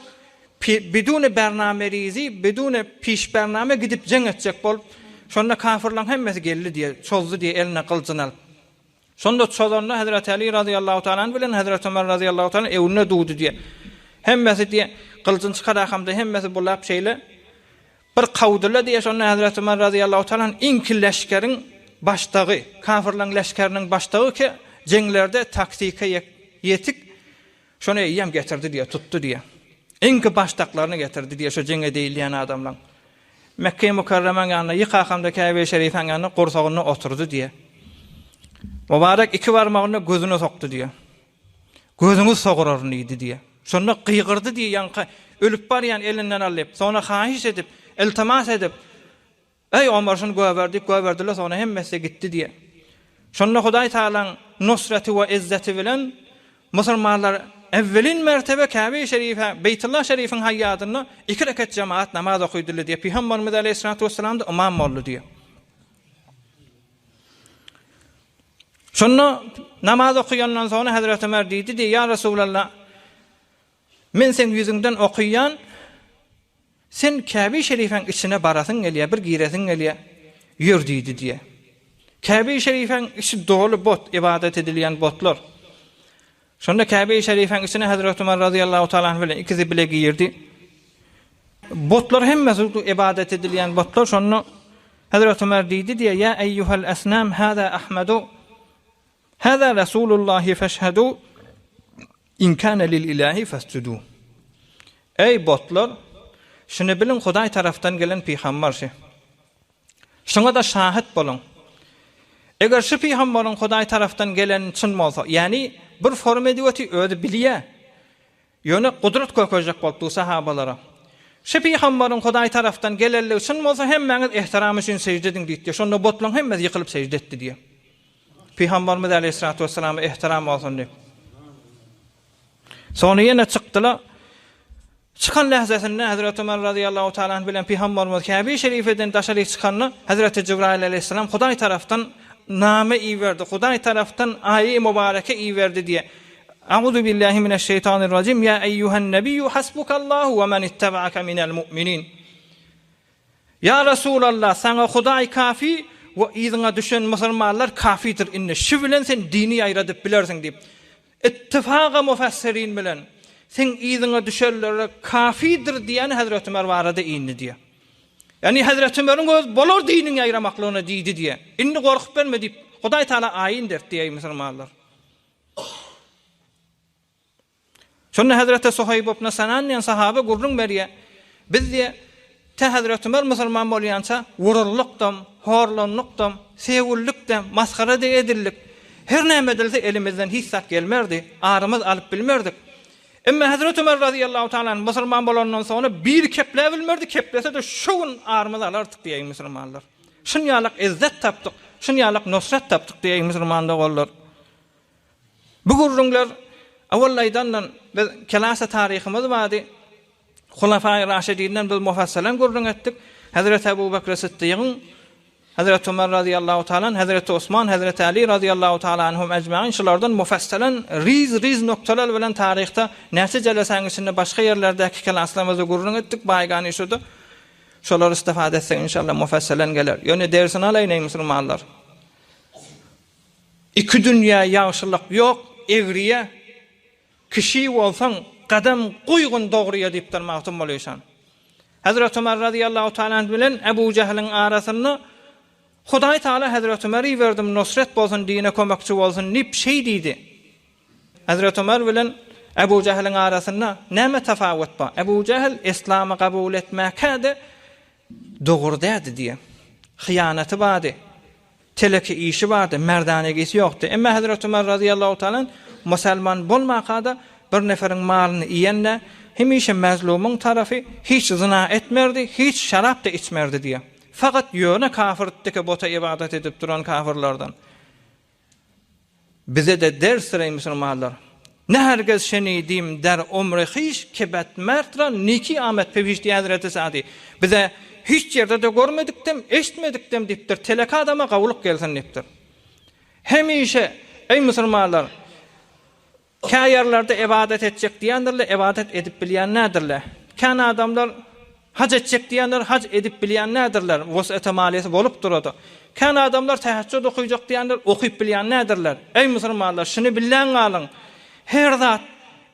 bidune bernamerizi, bidune piş bername gidip jeň etjek bolup, şonda kafirlaryň hemmesi geldi diýýär, çozdy diýýär eline gylyjyny alyp. Şonda çozanda Hezreti Aly razyýallahu taala anh bilen Hezreti Ömer razyýallahu taala anh öwünde dudy diýýär. Hemmesi diýýär, gylyjyny çykarakamda hemmesi bulap şeýle bir kawdyla diýýär. Şonda Hezreti Ömer razyýallahu taala anh iňki leşgeriň başdagy, kafirlaryň leşgeriniň başdagy ki, jeňlerde taktika ýetik Şony eýýäm getirdi diýýär, tutdy diýýär. Iňki başdaklaryny getirdi diýýär, şo jeňe diýilýän adamlaň. Mekge-i Mükerremäň ýanynda, ýykakamda Käbe-i Şerifäň ýanynda gursagynda oturdy diýýär. Mübarek iki barmagyny gözüne sokdy diýýär. Gözüňiz soguraryn diýdi diýýär. Şonda gygyrdy diýýär, ýaňky ölüp barýan elinden alyp, soňra haýyş edip, iltimas edip, Eý, Omar, şuny göber diýip, göberdiler, soňra hemmesi-de gitdi diýýär. Şonda Hudaý Tagalaň nusraty we yzzeti bilen musulmanlar äwwelin mertebe Käbe-i Şerife, Beýtullah Şerifiň haýýadynda iki reket jemaat namaz okydylar diýýär. Pygamberimiz aleýhissalatu wessalam-da ymam boldy diýýär. Şonda namaz okaýandan soňra Hezreti Ömer diýdi diýýär, Ýa Resulallah, men seň ýüzüňden okaýan, Sen Käbe-i Şerifäň içine barasyň gelýär, bir giresiň gelýär, ýör diýdi diýýär. Käbe-i Şerifäň içi doly bot, ybadat edilýän botlar. Şonda Käbe-i Şerifäň içine Hezreti Ömer razyýallahu taala anh bilen ikisi bile girdi. Botlar hemmesi ybadat edilýän botlar. Şonda Hezreti Ömer diýdi diýýär, Ýa eýýuhel esnam hâzâ Ahmedu. Hâzâ Rasulullahi feşhedû in kâne lil ilahi fesjudû. Eý, botlar! Şuny biliň, Hudaý tarapdan gelen pygambar şi. Şuňa-da şahyt boluň. Eger şu pygambaryň Hudaý tarapdan geleni çyn bolsa, ýagny bir forum edip otyr, özi bilýär. Ýöne gudrat görkezjek bolup dur sahabalara. Şu pygambaryň Hudaý tarapdan gelenligi çyn bolsa, hemmäňiz ehtiram üçin sežde ediň diýipdir. Şonda botlaryň hemmesi ýykylyp sežde etdi diýýär. Pygambarymyz aleýhissalatu wesselama ehtiram bolsun diýip. Soňra ýene çykdylar. Çykan lähzesinde Hezreti Ömer razyýallahu taala anh bilen Pygamberimiz Käbe-i Şerifeden daşaryk çykanda Hezreti Jibraýyl aleýhissalam Hudaý tarapdan name iberdi, Hudaý tarapdan aýy mübareke iberdi diýe. Auzu billahi mineşşeýtanirrajim ýa eýýuhen nebiyyu hasbukallahu we men ittebaake minel mu'minin. Ýa Resulallah, saňa Hudaý kafi we yzyňa düşen musulmanlar kafidir indi şu bilen sen dini ýaýradyp bilersiň diýip. Ittifaga mufessirin bilen. seň yzyňa düşenlere kafidir diýýäni Hezreti Ömer barada indi diýýär. Ýagny Hezreti Ömeriň özi bolar diniň ýaýramaklygyna diýdi diýýär. Indi gorkup berme diýip, Hudaý Taala aýy indertdi eý musulmanlar. Şonda Hezreti Suhaýb ibn Sanan diýen sahaba gürrüň berýär. Biz diýýär, tä Hezreti Ömer musulman bolýança wuruldykdam, horlandykdam, sewildikdem, masgara-da edildik. Her näme edilse elimizden hiç zat gelmerdi, arymyz alyp bilmerdik. Emma Hezreti Ömer razyýallahu taala anh musulman bolandan soňra biri kepläbilmerdi, keplese-de şu gün arymyzy alardyk diýýär musulmanlar. Şunýalak ezzet tapdyk, şunýalak nusrat tapdyk diýýär musulman doganlar. Bu gürrüňler owal aýdandan biz kelasa taryhymyz bardy. Hulafaýy Raşidinden biz mufassalan gürrüň etdik. Hezreti Ebu Bekr Sytdygyň, Hezreti Ömer razyýallahu taala anh, Hezreti Osman, Hezreti Aly razyýallahu taala anhum ejmain şulardan mufassalan riz-riz noktalar bilen taryhda näçe jelesäň içinde başga ýerlerdäki kelaslarymyzda gürrüň etdik baýgany şudy. Şolary istifade etsek inşallah mufassalan geler. Ýöne dersini alaýyn eý musulmanlar. Iki dünýä ýagşylyk ýok egriýe, Kişi bolsaň, gadam goýgun dogryýa diýipdir Magtymguly işan. Hezreti Ömer razyýallahu taala anh bilen Ebu Jähiliň arasynda Hudaý taala Hezreti Ömeri iberdim, nusret bolsun, dine kömekçi bolsun diýip şeý diýdi. Hezreti Ömer bilen Ebu Jähiliň arasynda näme tapawut bar? Ebu Jähil Yslamy kabul etmäkä-de dogry däldi diýýär. Hyýanaty bardy. Teleke işi bardy, merdanegisi ýokdy. Emma Hezreti Ömer razyýallahu taala anh musalman bolmaka-da bir neferiň malyny iýende, hemişe mezlumyň tarapy, hiç zyna etmerdi, hiç şarap-da içmerdi diýýär. Fakat ýöne kafirtdiki bota ybadat edip duran kafirlerden. Bize-de dersdir eý musulmanlar. Ne hergez şenidim der omri hyş ki bet mert ra niki amet pewiş diýýär Hezreti Sadi. Bize hiç ýerde-de görmedikdem, eşitmedikdem diýipdir, teleke adama gawulyk gelsin diýipdir. Hemişe eý musulmanlar, Kä ýerlerde ybadat etjek diýendirler, ybadat edip bilýän nädirler. Kän adamlar haj etjek diýendir, haj edip bilýän nädirler, wus'aty maliýesi bolup durada. Kän adamlar täheçjüd okyjak diýendir, okyp bilýän nädirler. Eý musulmanlar, şuny billäň galyň! Her zat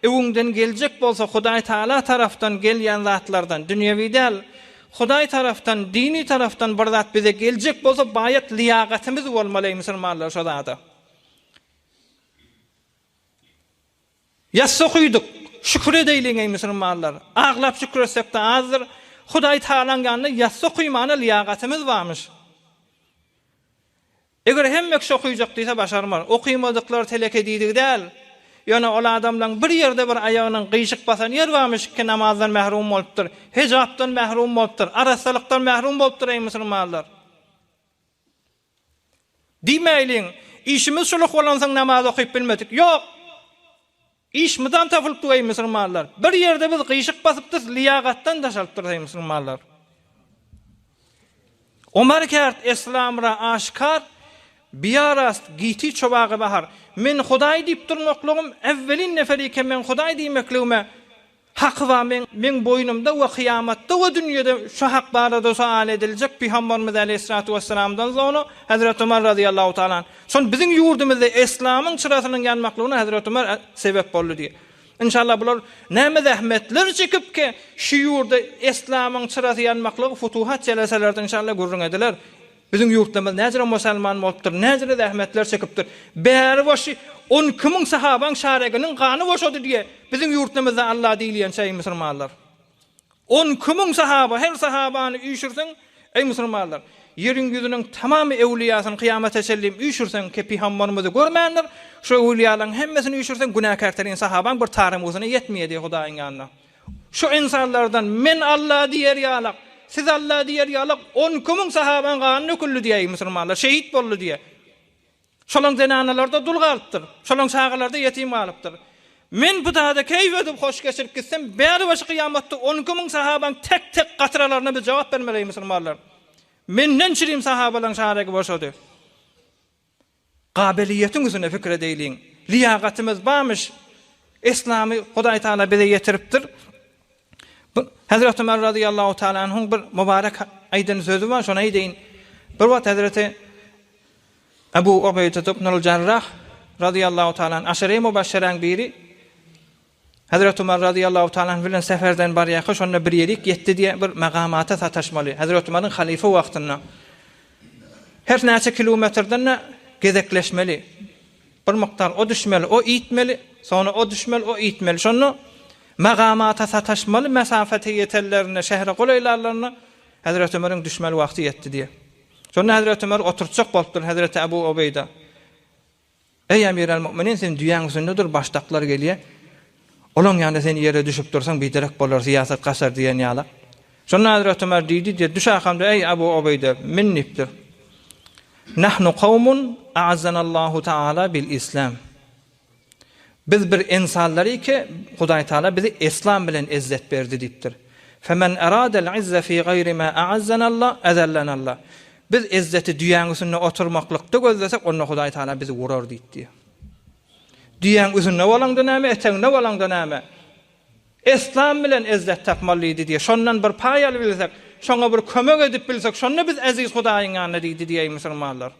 öňüňden geljek bolsa Hudaý Taala tarapdan gelýän zatlardan, dünýewi däl, Hudaý tarapdan, dini tarapdan bir zat bize geljek bolsa baýat lyýagatymyz bolmaly eý musulmanlar şo zada. Ýassy okydyk, şükür edeýliň eý musulmanlar. Aglap şükür etsek-de azdyr. Hudaý Tagalaň ýanynda ýassy okymana lyýagatymyz barmyş. Eger hemme kişi okyjak diýse başarmaz. Okymadyklar teleke diýdigi däl. Ýöne ol adamlaň bir ýerde bir aýagynyň gyşyk basan ýeri barmyş ki namazdan mährum bolupdyr, hijapdan mährum bolupdyr, arassalykdan mährum bolupdyr eý musulmanlar. Diýmäýliň, işimiz şuluk bolansoň namaz okyp bilmedik. Ýok! Iş mydam tapylyp dur eý musulmanlar. Bir ýerde biz gyşyk basypdyrys, lyýagatdan daş alypdyrys eý musulmanlar. Omar kert eslamra aşkar, biýarast giti çobagy bahar. Men Hudaý diýip durmaklygym, äwwelin neferike men Hudaý diýmekligime Haky bar meň meň boýnumda we kyýamatda we dünýede şu hak barada soal ediljek Pygamberimiz aleýhissalatu wessalamdan soňra Hezreti Ömer razyýallahu taala anh. Şol biziň ýurdumyzda Eslamyň çyrasynyň ýanmaklygyna Hezreti Ömer sebep boldy diýip. Inşallah bular näme zähmetler çekip ki şu ýurda Eslamyň çyrasy ýanmaklygy futuhat jeleselerde inşallah gürrüň ediler. Biziň ýurtlarymyz näjere musalman bolupdyr, näjere zähmetler çekipdir. Bäri boşy 12 müň sahabaň şareginiň gany boşady diýe, biziň ýurtlarymyzda Alla diýilýänçä eý musulmanlar. 12 müň sahaba, her sahabany üýşürseň, eý musulmanlar, ýeriň ýüzüniň tamamy öwlüýasyny kyýamata çenli üýşürseň ki pygambarymyzy görmändir, şo öwlüýalaryň hemmesini üýşürseň günäkärterin sahabaň bir tarymusyna ýetmeýär diýe Hudaýyň ýanynda. Şu ynsanlardan men Alla diýer ýalak, siz Alla diýer ýalak 12 müň sahabaň gany döküldi diýäý musulmanlar, şehit boldy diýä. Şolaň zenanalarda dul galypdyr, şolaň çagalarda ýetim galypdyr. Men bu zada keýp edip hoş geçirip gitsem, bäri başy kyýamatda 12 müň sahabaň tek-tek gatralaryna biz jogap bermeli eý musulmanlar. Menden çirim sahabalaň şaregi boşady. Gabylyýetiň üstünde pikir edeýliň. Lyýagatymyz barmyş. Yslamy Hudaý Tagala bize ýetiripdir. Bu Hezreti Ömer razyýallahu taala anhuň bir mübarek aýdan sözi bar, şony aýdaýyn. Bir wagt Hezreti Ebu Ubeýde ibnul Jarrah razyýallahu taala anh, aşere-i mübeşşeräň biri. Hezreti Umar razyýallahu taala anh bilen seferden barýarka şonda bir ýerik ýetdi diýe bir magamata sataşmaly. Hezreti Umaryň halyfa wagtynda. Her näçe kilometrden-de gezekleşmeli. Bir mukdar o düşmeli, o iýtmeli, soňra o düşmeli, o iýtmeli. Şonda magamata sataşmaly mesafete ýetenlerinde, şähere golaýlarlarynda Hezreti Ömeriň düşmeli wagty ýetdi diýe. Şonda Hezreti Ömer oturtjak bolupdyr Hezreti Ebu Ubeýda. Eý, Emiral-mu'minin, sen düýäň üstünde dur, başdaklar gelýär. Olaň ýanynda sen ýere düşüp dursaň, biderek bolar, syýasat gaçar diýen ýaly. Şonda Hezreti Ömer diýdi, diýýär, düş arkamda, eý, Abu Ubeýde, min diýipdir. Nahnu kawmun a'azzanallahu taala bil islam. Biz bir ynsanlary ki, Hudaý Taala bizi islam bilen izzet berdi diýipdir. Femen eradel izze fi gaýri ma a'azzanallah, ezallanallah. Biz izzeti düýäň üstünde oturmaklykda gözlesek, onda Hudaý Taala bizi urar diýipdi. Düýäň üstünde bolaňda näme, eteginde bolaňda näme? Islam bilen izzet tapmaly diýdi diýe. Şondan bir paý alyp bilsek, şoňa bir kömek edip bilsek, şonda biz eziz Hudaýyň ýanynda diýdi diýeý musulmanlar.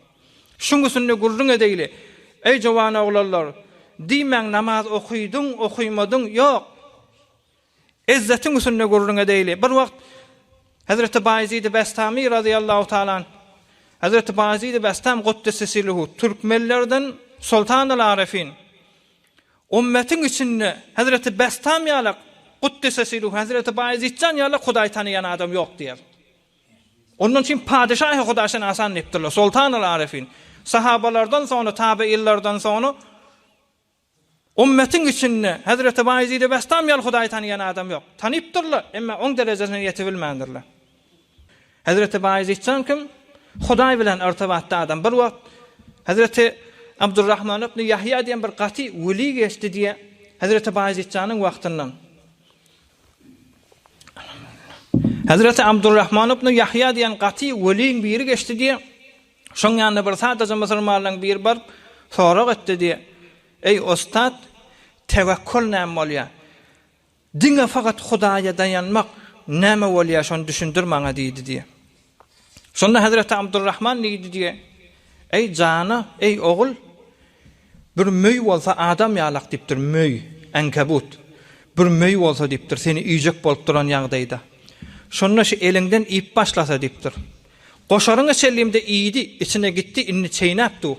Şuň üstünde gürrüň edeýli. Eý jowan oglanlar, diýmäň namaz okydyň, okymadyň, ýok. Izzetiň üstünde gürrüň edeýli. Bir wagt Hezreti Baýezidi Bestami razyýallahu taala anh, Hezreti Baýezidi Bestam Guddise sirruhu, türkmenlerden Soltanul Arifin, Ümmetiň içinde Hezreti Bestam ýalak Guddise sirruhu, Hezreti Baýezitjan ýalak Hudaý tanaýan adam ýok diýer. Ondan üçin padyşahy Hudaşynasan diýipdirler, Soltanul Arifin. Sahabalardan soňra, tabeýinlerden soňra Ümmetiň içinde Hezreti Baýezidi Bestam ýaly Hudaýy tanaýan adam ýok. Tanypdyrlar, emma oň derejesine ýetibilmändirler. Hezreti Baýezitjan kim? Hudaý bilen yrtybatda adam. Bir wagt Hezreti Abdurrahman ibn Ýahýa diýen bir gaty weli geçdi diýe Hezreti Baýezitjanyň wagtyndan. Hezreti Abdurrahman ibn Ýahýa diýen gaty weliň biri geçdi diýe. Şoň ýanyna bir sadaja musulmanlaryň biri baryp, sorag etdi diýe. Eý, ustat, tewekkül näme bolýar? Diňe fakat Hudaýa daýanmak näme bolýar, şony düşündir maňa diýdi diýe. Şonda Hezreti Abdurrahman diýdi diýe, Eý, jana, eý, ogul, bir möý bolsa adam ýalak diýipdir, möý, ankabut. Bir möý bolsa diýipdir, seni iýjek bolup duran ýagdaýda. Şonda şu eliňden iýip başlasa diýipdir. Goşaryňy çellimde iýdi, içine gitdi, indi çeýnäp dur.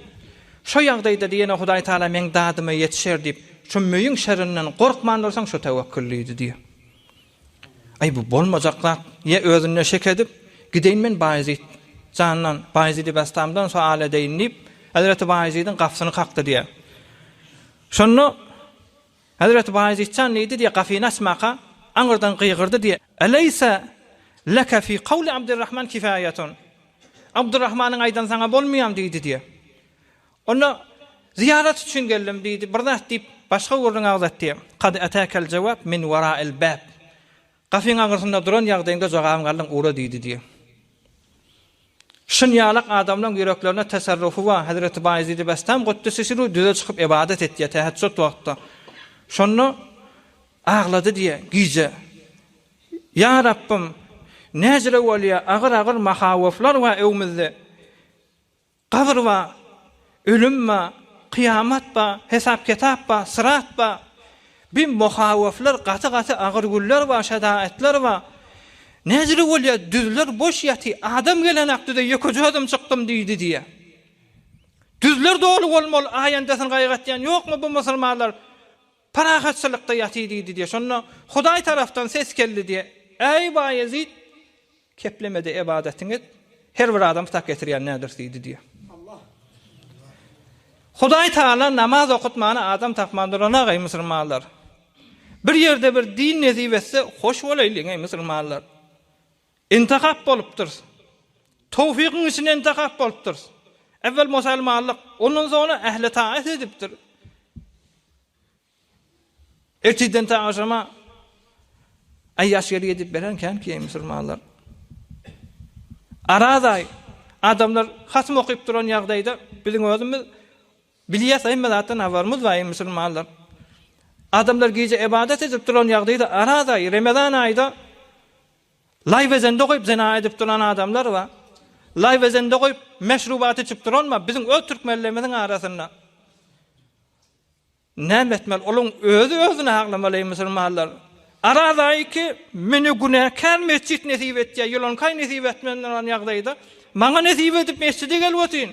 Şo ýagdaýda-da ýene Hudaý Tagala meň dadyma ýetişer diýip, şo möýüň şerinden gorkman dursaň, şo töwekgül diýdi diýýär. Aý, bu bolmajak zat, diýe özünde şek edip, gideýin men Baýezit jandan, Baýezidi Bestamdan soal edeýin diýip, Hezreti Baýezidiň gapysyny kakdy diýýär. Şonda Hezreti Baýezit jan diýdi diýýär, gapyny açmaka, aňyrdan gygyrdy diýýär, Eleýse leke fi kawli Abdyrrahman kifaýatun. Abdyrrahmanyň aýdany saňa bolmaýam diýdi diýýär. Onda zyýarat üçin geldim diýdi, bir zat diýip, başga gürrüň agzatdy. Kad etäkel jewap min warail bäb. Gapyň aňyrsynda duran ýagdaýyňda jogabyňy aldyň, ugra diýdi diýýär. Şunýalak adamlaň ýüreklerine teserrufy bar. Hezreti Baýezidi Bestam Guddise Siru düze çykyp ybadat etýär täheçjut wagtda. Şonda aglady diýýär gije. Ýa Rabbym, näjire bolýar, agyr-agyr mahawoflar bar öwmüzde. Gabyr bar, ölüm bar, kyýamat bar, hesap-kitap bar, syrat bar. Bi muhawwaflar gaty-gaty agyr günler bar, şedaetler bar. Näjele bolýar, düzler boş ýaty, adam gelenak düze ýekeje özüm çykdym diýdi diýýär. Düzler doly bolmaly, aýandasyny gaýgy etýän ýokmy bu musulmanlar? Parahatçylykda ýaty diýdi diýýär. Şonda Hudaý tarapdan ses geldi diýýär. Äý Baýezit! Keplemede ybadatyňy et, her bir adam tak getirýän nädir diýdi diýýär. Hudaý Tagala namaz okutmana adam tapman duranok eý musulmanlar. Bir ýerde bir din nesip etse hoş bolaýlyň eý musulmanlar. Intihap bolupdyrys. Towfygyň içinde intihap bolupdyrys. Evvel musulmanlyk, ondan soňra ähli taat edipdir. Ertirden ta agşama aýýaş geli edip beren kän ki musulmanlar. Araz aý adamlar hatym okyp duran ýagdaýda biziň özümiz bilýäs hemme zatdan habarymyz bar musulmanlar. Adamlar gije ibadat edip duran ýagdaýda araz aý Ramazan aýda laý bezende goýup zina edip duran adamlar bar. Laý bezende goýup meşrubat içip duran bar biziň öz türkmenlerimiziň arasynda. Näme etmeli? Olaň özi özüni aglamaly eý musulmanlar. Araz aýy ki meni günäkär mesjit nesip etýär, ýylankaý nesip etmän duran ýagdaýda maňa nesip edip mesjide gelip otyryn.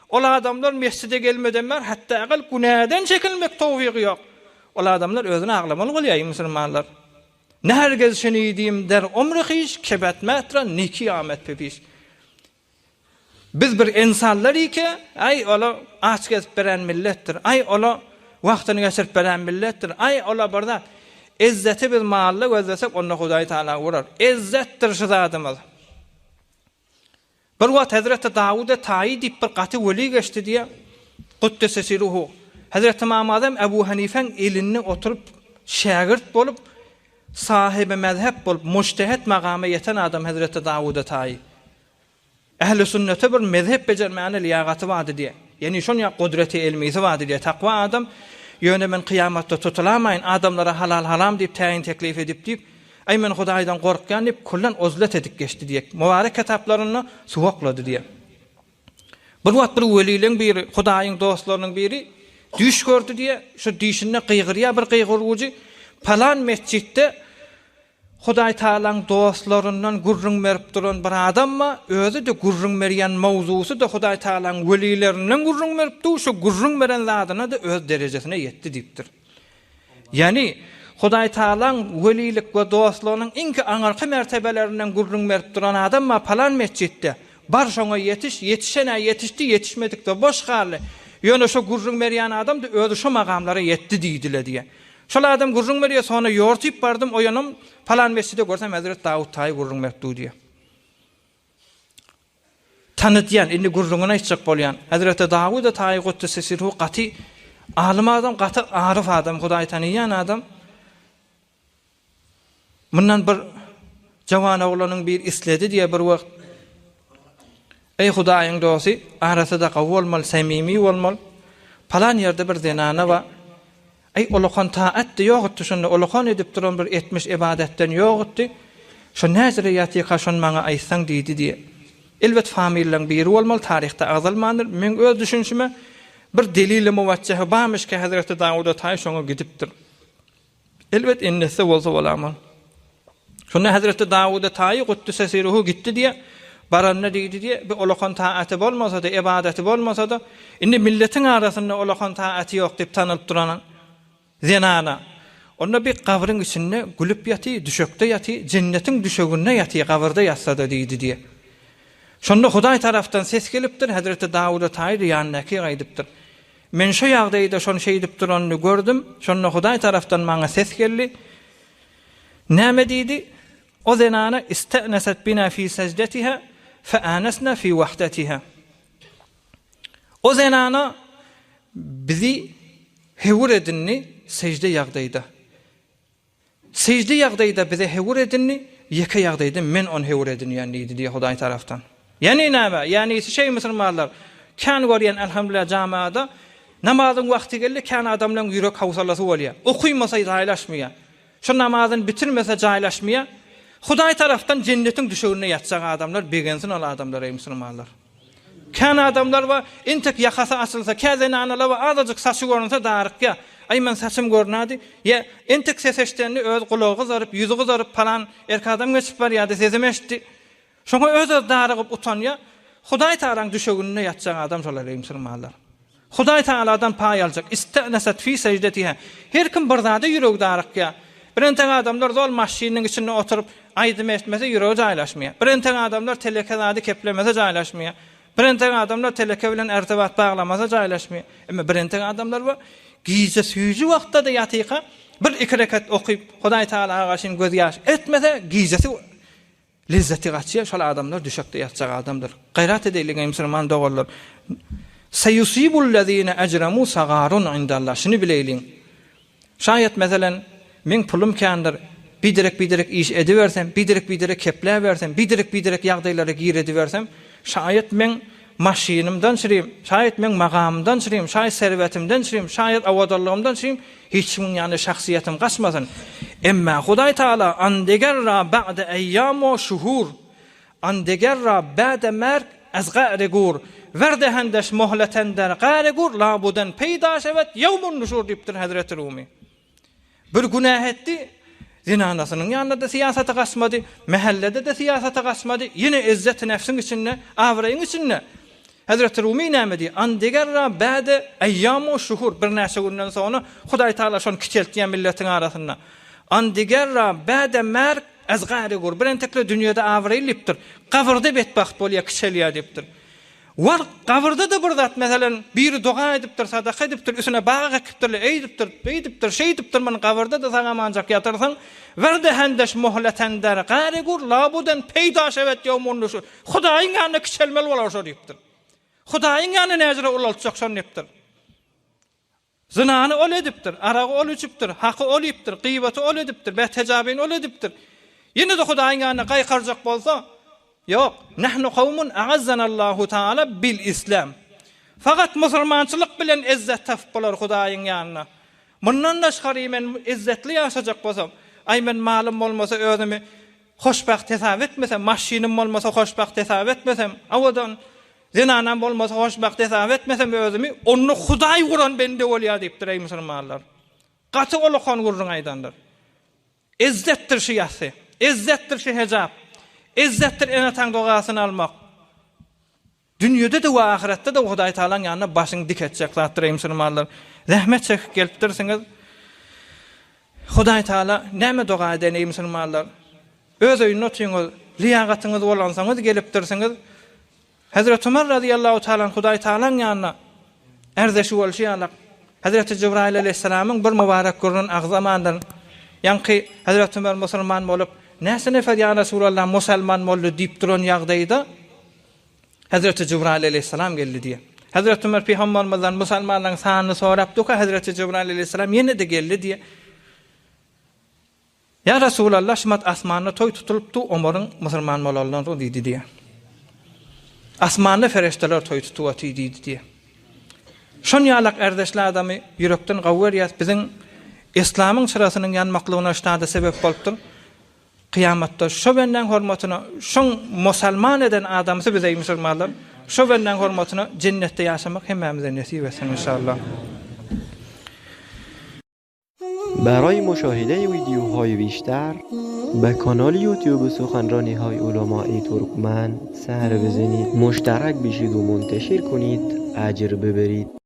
Ol adamlar mesjide gelmeden bäri hatda agal günäden çekinmek towfygy ýok. Ol adamlar özüni aglamaly bolýar eý musulmanlar. Ne hergez şenidim der omri hyş kebet mätra neki amet pepiş. Biz bir ynsanlar ike, aý ola aç gezip beren milletdir, aý ola wagtyny geçirip beren milletdir, aý ola bir zat. Ezzeti biz malda gözlesek, onda Hudaý Tagala urar. Ezzetdir şu zadymyz. Bir wagt Hezreti Dawuda Taýy diýip bir gaty weli geçdi diýýär. Kuddese siruhu. Hezreti Ymam Azam Ebu Hanifäň elinde oturyp, şägirt bolup, sahyby mezhep bolup, mujtehet magama ýeten adam Hezreti Dawuda Taýy. Ähli sünnete bir mezhep bejermäne liýagaty bardy diýýär. Ýagny şonýa gudreti elmisi bardy diýýär. Takwa adam, ýöne men kyýamatda tutulamaýyn, adamlara halal-haram diýip täýin teklip edip diýip, aý men Hudaýdan gorkýan diýip kullan uzlet edip geçdi diýýär. Mubarek kitaplarynda suwaklady diýýär. Bir wagt bir welileň biri, Hudaýyň dostlarynyň biri düýş gördi diýýär. Şu düýşünde gygyrýar bir gygyrgujy, Palan metjitde Hudaý Tagalaň dostlaryndan gürrüň berip duran bir adam bar, özi-de gürrüň berýän mowzusy-da Hudaý Tagalaň welilerinden gürrüň berip dur, şo gürrüň beren zadyna-da öz derejesine ýetdi diýipdir. Ýagny, Hudaý Tagalaň welilik we dostlugynyň iňki aňyrky mertebelerinden gürrüň berip duran adam bar palan metjitde, bar şoňa ýetiş, ýetişen-ä ýetişdi, ýetişmedik-de boş galdy, ýöne şo gürrüň berýän adam-da özi şo magamlara ýetdi diýdile diýýär. Şol adam gürrüň berýär, Sona ýortyp bardym, oýanam, palan mesjide görsem Hezret Dawut Taýy gürrüň berip dur diýýär. Tanydýan, indi gürrüňini aýtjak bolýan. Hezreti Dawuda Taýy Kuddise Sirhu gaty alym adam, gaty aryf adam, Hudaýy tanaýan adam. Mundan bir jawan oglanyň bir isledi diýýär bir wagt. Eý Hudaýyň dosty, arasy-da gowy bolmaly, samimi bolmaly. Palan ýerde bir zenana bar. Eý ulakan taat-da ýokdy şonda, ulakan edip duran bir etmiş ybadatdan ýokdy. Şo näzire ýatyka şony maňa aýtsaň diýdi diýýär. Elbet familiýalaň biri bolmaly, taryhda agzalmandyr. Meň öz düşünişime bir delili muwajjehi barmyş ki Hezreti Dawuda Taý şoňa gidipdir. Elbet ennesi bolsa bolamol. Şonda Hezreti Dawuda Taýy Kuddise Siruhu gitdi diýe, baranda diýdi diýe, bir olakan taaty bolmasa-da, ybadaty bolmasa-da, indi milletiň arasynda olakan taaty ýok diýip tanylyp duran zenana. Onda bir gabryň içinde gülüp ýaty, düşekde ýaty, jennetiň düşeginde ýaty, gabyrda ýatsa-da diýdi diýe. Şonda Hudaý tarapdan ses gelipdir, Hezreti Dawuda Taýy ýanyndaky gaýdypdyr. Men şo ýagdaýda şony şeýdip duranyny gördüm. Şonda Hudaý tarapdan maňa ses geldi. Näme diýdi? O zenana iste'neset bina fi sejdetiha fe'anesna fi wahdetiha. O zenana bizi höwür edindi sejde ýagdaýda. Sežde ýagdaýda bize höwür edindi, ýeke ýagdaýda men ony höwür edinýän diýdi diýýär Hudaý tarapdan. Ýani näme? Ýanisi şeý musulmanlar kän görýän elhamdülillah jamaada namazyň wagty geldi kän adamlaň ýürek howsalasy bolýar. Okymasa jaýlaşmaýar. Şu namazyny bitirmese jaýlaşmaýar. Hudaý tarapdan jennetiň düşeginde ýatjak adamlar begensin ol adamlar eý musulmanlar. Kän adamlar bar, entek ýakasy açylsa, kä zenanalar bar, azajyk saçy görünse darykýar. Aý, men saçym görnädi. Ýa, entek ses eşidende öz gulagy gyzaryp, ýüzi gyzaryp palan erk adam geçip barýardy, sesimi eşitdi. Şoňa öz-özi darygyp utanýar. Hudaý Tagalaň düşeginde ýatjak adam şolar, eý musulmanlar. Hudaý Tagaladan paý aljak. Iste'neset fi sejdetiha. Her kim bir zada ýüregi darykýar. Bir entek adamlar zol maşynyň içinde oturyp aýdym eşitmese ýüregi jaýlaşmaýar. Bir entek adamlar teleke zady keplemese jaýlaşmaýar. Bir entek adamlar teleke bilen ärtibat baglamasa jaýlaşmaýar. Emma bir entek adamlar bar, gije süýji wagtda-da ýatyka bir-iki rekat okyp Hudaý Tagalaga garşyn göz ýaş etmese gijesi Lezzeti gaçýar, şol adamlar düşekde ýatjak adamdyr. Gaýrat edeýliň eý musulman doganlar. Seýusibullezine ejremu sagarun indallah. Şuny bileýliň. Şaýat meselen, meň pulum kändir, biderek-biderek iş edibersem, biderek-biderek kepläbersem, biderek-biderek ýagdaýlara giredibersem, şaýat meň maşynymdan çyrim, şaýat meň magamymdan çyrim, şaýat serwetimden çyrim, şaýat owadanlygymdan çyrim, Hiç kimiň ýanynda şahsyýetim gaçmasyn. Emma Hudaý Tagala an deger ra ba'de eýýam we şuhur, an deger ra ba'de merg. ez ga'ri gur, Wer dehendeş muhleten der ga'ri gur, labuden peýda şewet ýewmun nuşur diýipdir Hezreti Rumi. Bir günä etdi, zenanasynyň ýanynda-da syýasata gaçmady, mähellede-de syýasata gaçmady, ýene ezzeti nefsiň içinde, abraýyň içinde. Hezreti Rumi näme diýýär? An degerra bäde eýýamu şuhur, birnäçe günden soňra Hudaý Tagala şony kiçeltýär milletiň arasynda. An degerra bäde merg ez gary gur, bir entekler dünýede abraýly diýipdir, gabyrda betbagt bolýar, kiçelýär diýipdir. War, gabyrda-da bir zat, meselem, biri doga edipdir, sadaka edipdir, üstüne bag ekipdirler, eýdipdir, beýdipdir, şeýdipdir, muny gabyrda-da sag-amanjak ýatyrsaň, Werde hendeş muhleten der gary gur, labuden peýda şewet ýewmun nuşur. Hudaýyň ýanynda kiçelmeli bolar şo diýipdir. Hudaýyň ýanynda näjüre ulaltjak şony diýipdir. Zynany ol edipdir, aragy ol içipdir, haky ol iýipdir, gyýbaty ol edipdir, bähtäjabyny ol edipdir. Ýene-de Hudaýyň ýanynda gaýkarjak bolsa, Ýok, Nahnu kawmun a'azzanallahu taala bil islam. Fakat musulmançylyk bilen ezzet tapyp bolar Hudaýyň ýanynda. Mundan daşgary men ezzetli ýaşajak bolsam, aý men malym bolmasa özümi hoşbagt hesap etmesem, maşynym bolmasa hoşbagt hesap etmesem, awadan Zenanam bolmasa hoşbagt hesap etmesem özümi, onda Hudaý guran bende bolýar diýipdir, eý musulmanlar. Gaty ulakan gürrüň aýdandyr. Ezzetdir şu ýasy. Ezzetdir şu hejap. Ezzetdir ene-ataň dogasyny almak. Dünýede-de we ahyretde-de Hudaý Tagalaň ýanynda başyňy dik etjek zatdyr, eý musulmanlar. Zähmet çekip gelipdirsiňiz. Hudaý Tagala näme doga eden, eý musulmanlar? Öz öýünde otyňyz, lyýagatyňyz bolansoňyz gelipdirsiňiz. Hezreti Ömer razyýallahu taala anh Hudaý Tagalaň ýanyna ärdeşi bolşy ýalak, Hezreti Jibraýyl aleýhissalamyň bir mübarek gürrüň agzamandyr. Ýaňky Hezreti Ömer musulman bolup, näçe nefer ýa Resulallah musalman boldy diýip duran ýagdaýda Hezreti Jibraýyl aleýhissalam geldi diýýär. Hezreti Ömer pygambermizden musalmanlaryň sanyny sorap durka Hezreti Jibraýyl aleýhissalam ýene-de geldi diýýär. Ýa Resulallah şumat asmanda toý tutulypdy Omaryň musulman bolalyndan soň diýdi diýýär. Asmanda fereşdeler toý tutup otyr diýdi diýýär. Şon ýalak ärdeşli adamy ýürekden gawy görýäs biziň Islamyň çyrasynyň ýanmaklygyna ştada sebep bolupdyr. Kyýamatda şo bendäň hormatyna şoň musalman eden adamsy bize musulmanlar şo bendäň hormatyna jennetde ýaşamak hemmämize nesip etsin inşallah. برای مشاهده ویدیوهای بیشتر به کانال یوتیوب سخنرانی های علمای ترکمن سر بزنید مشترک بشید و منتشر کنید اجر ببرید.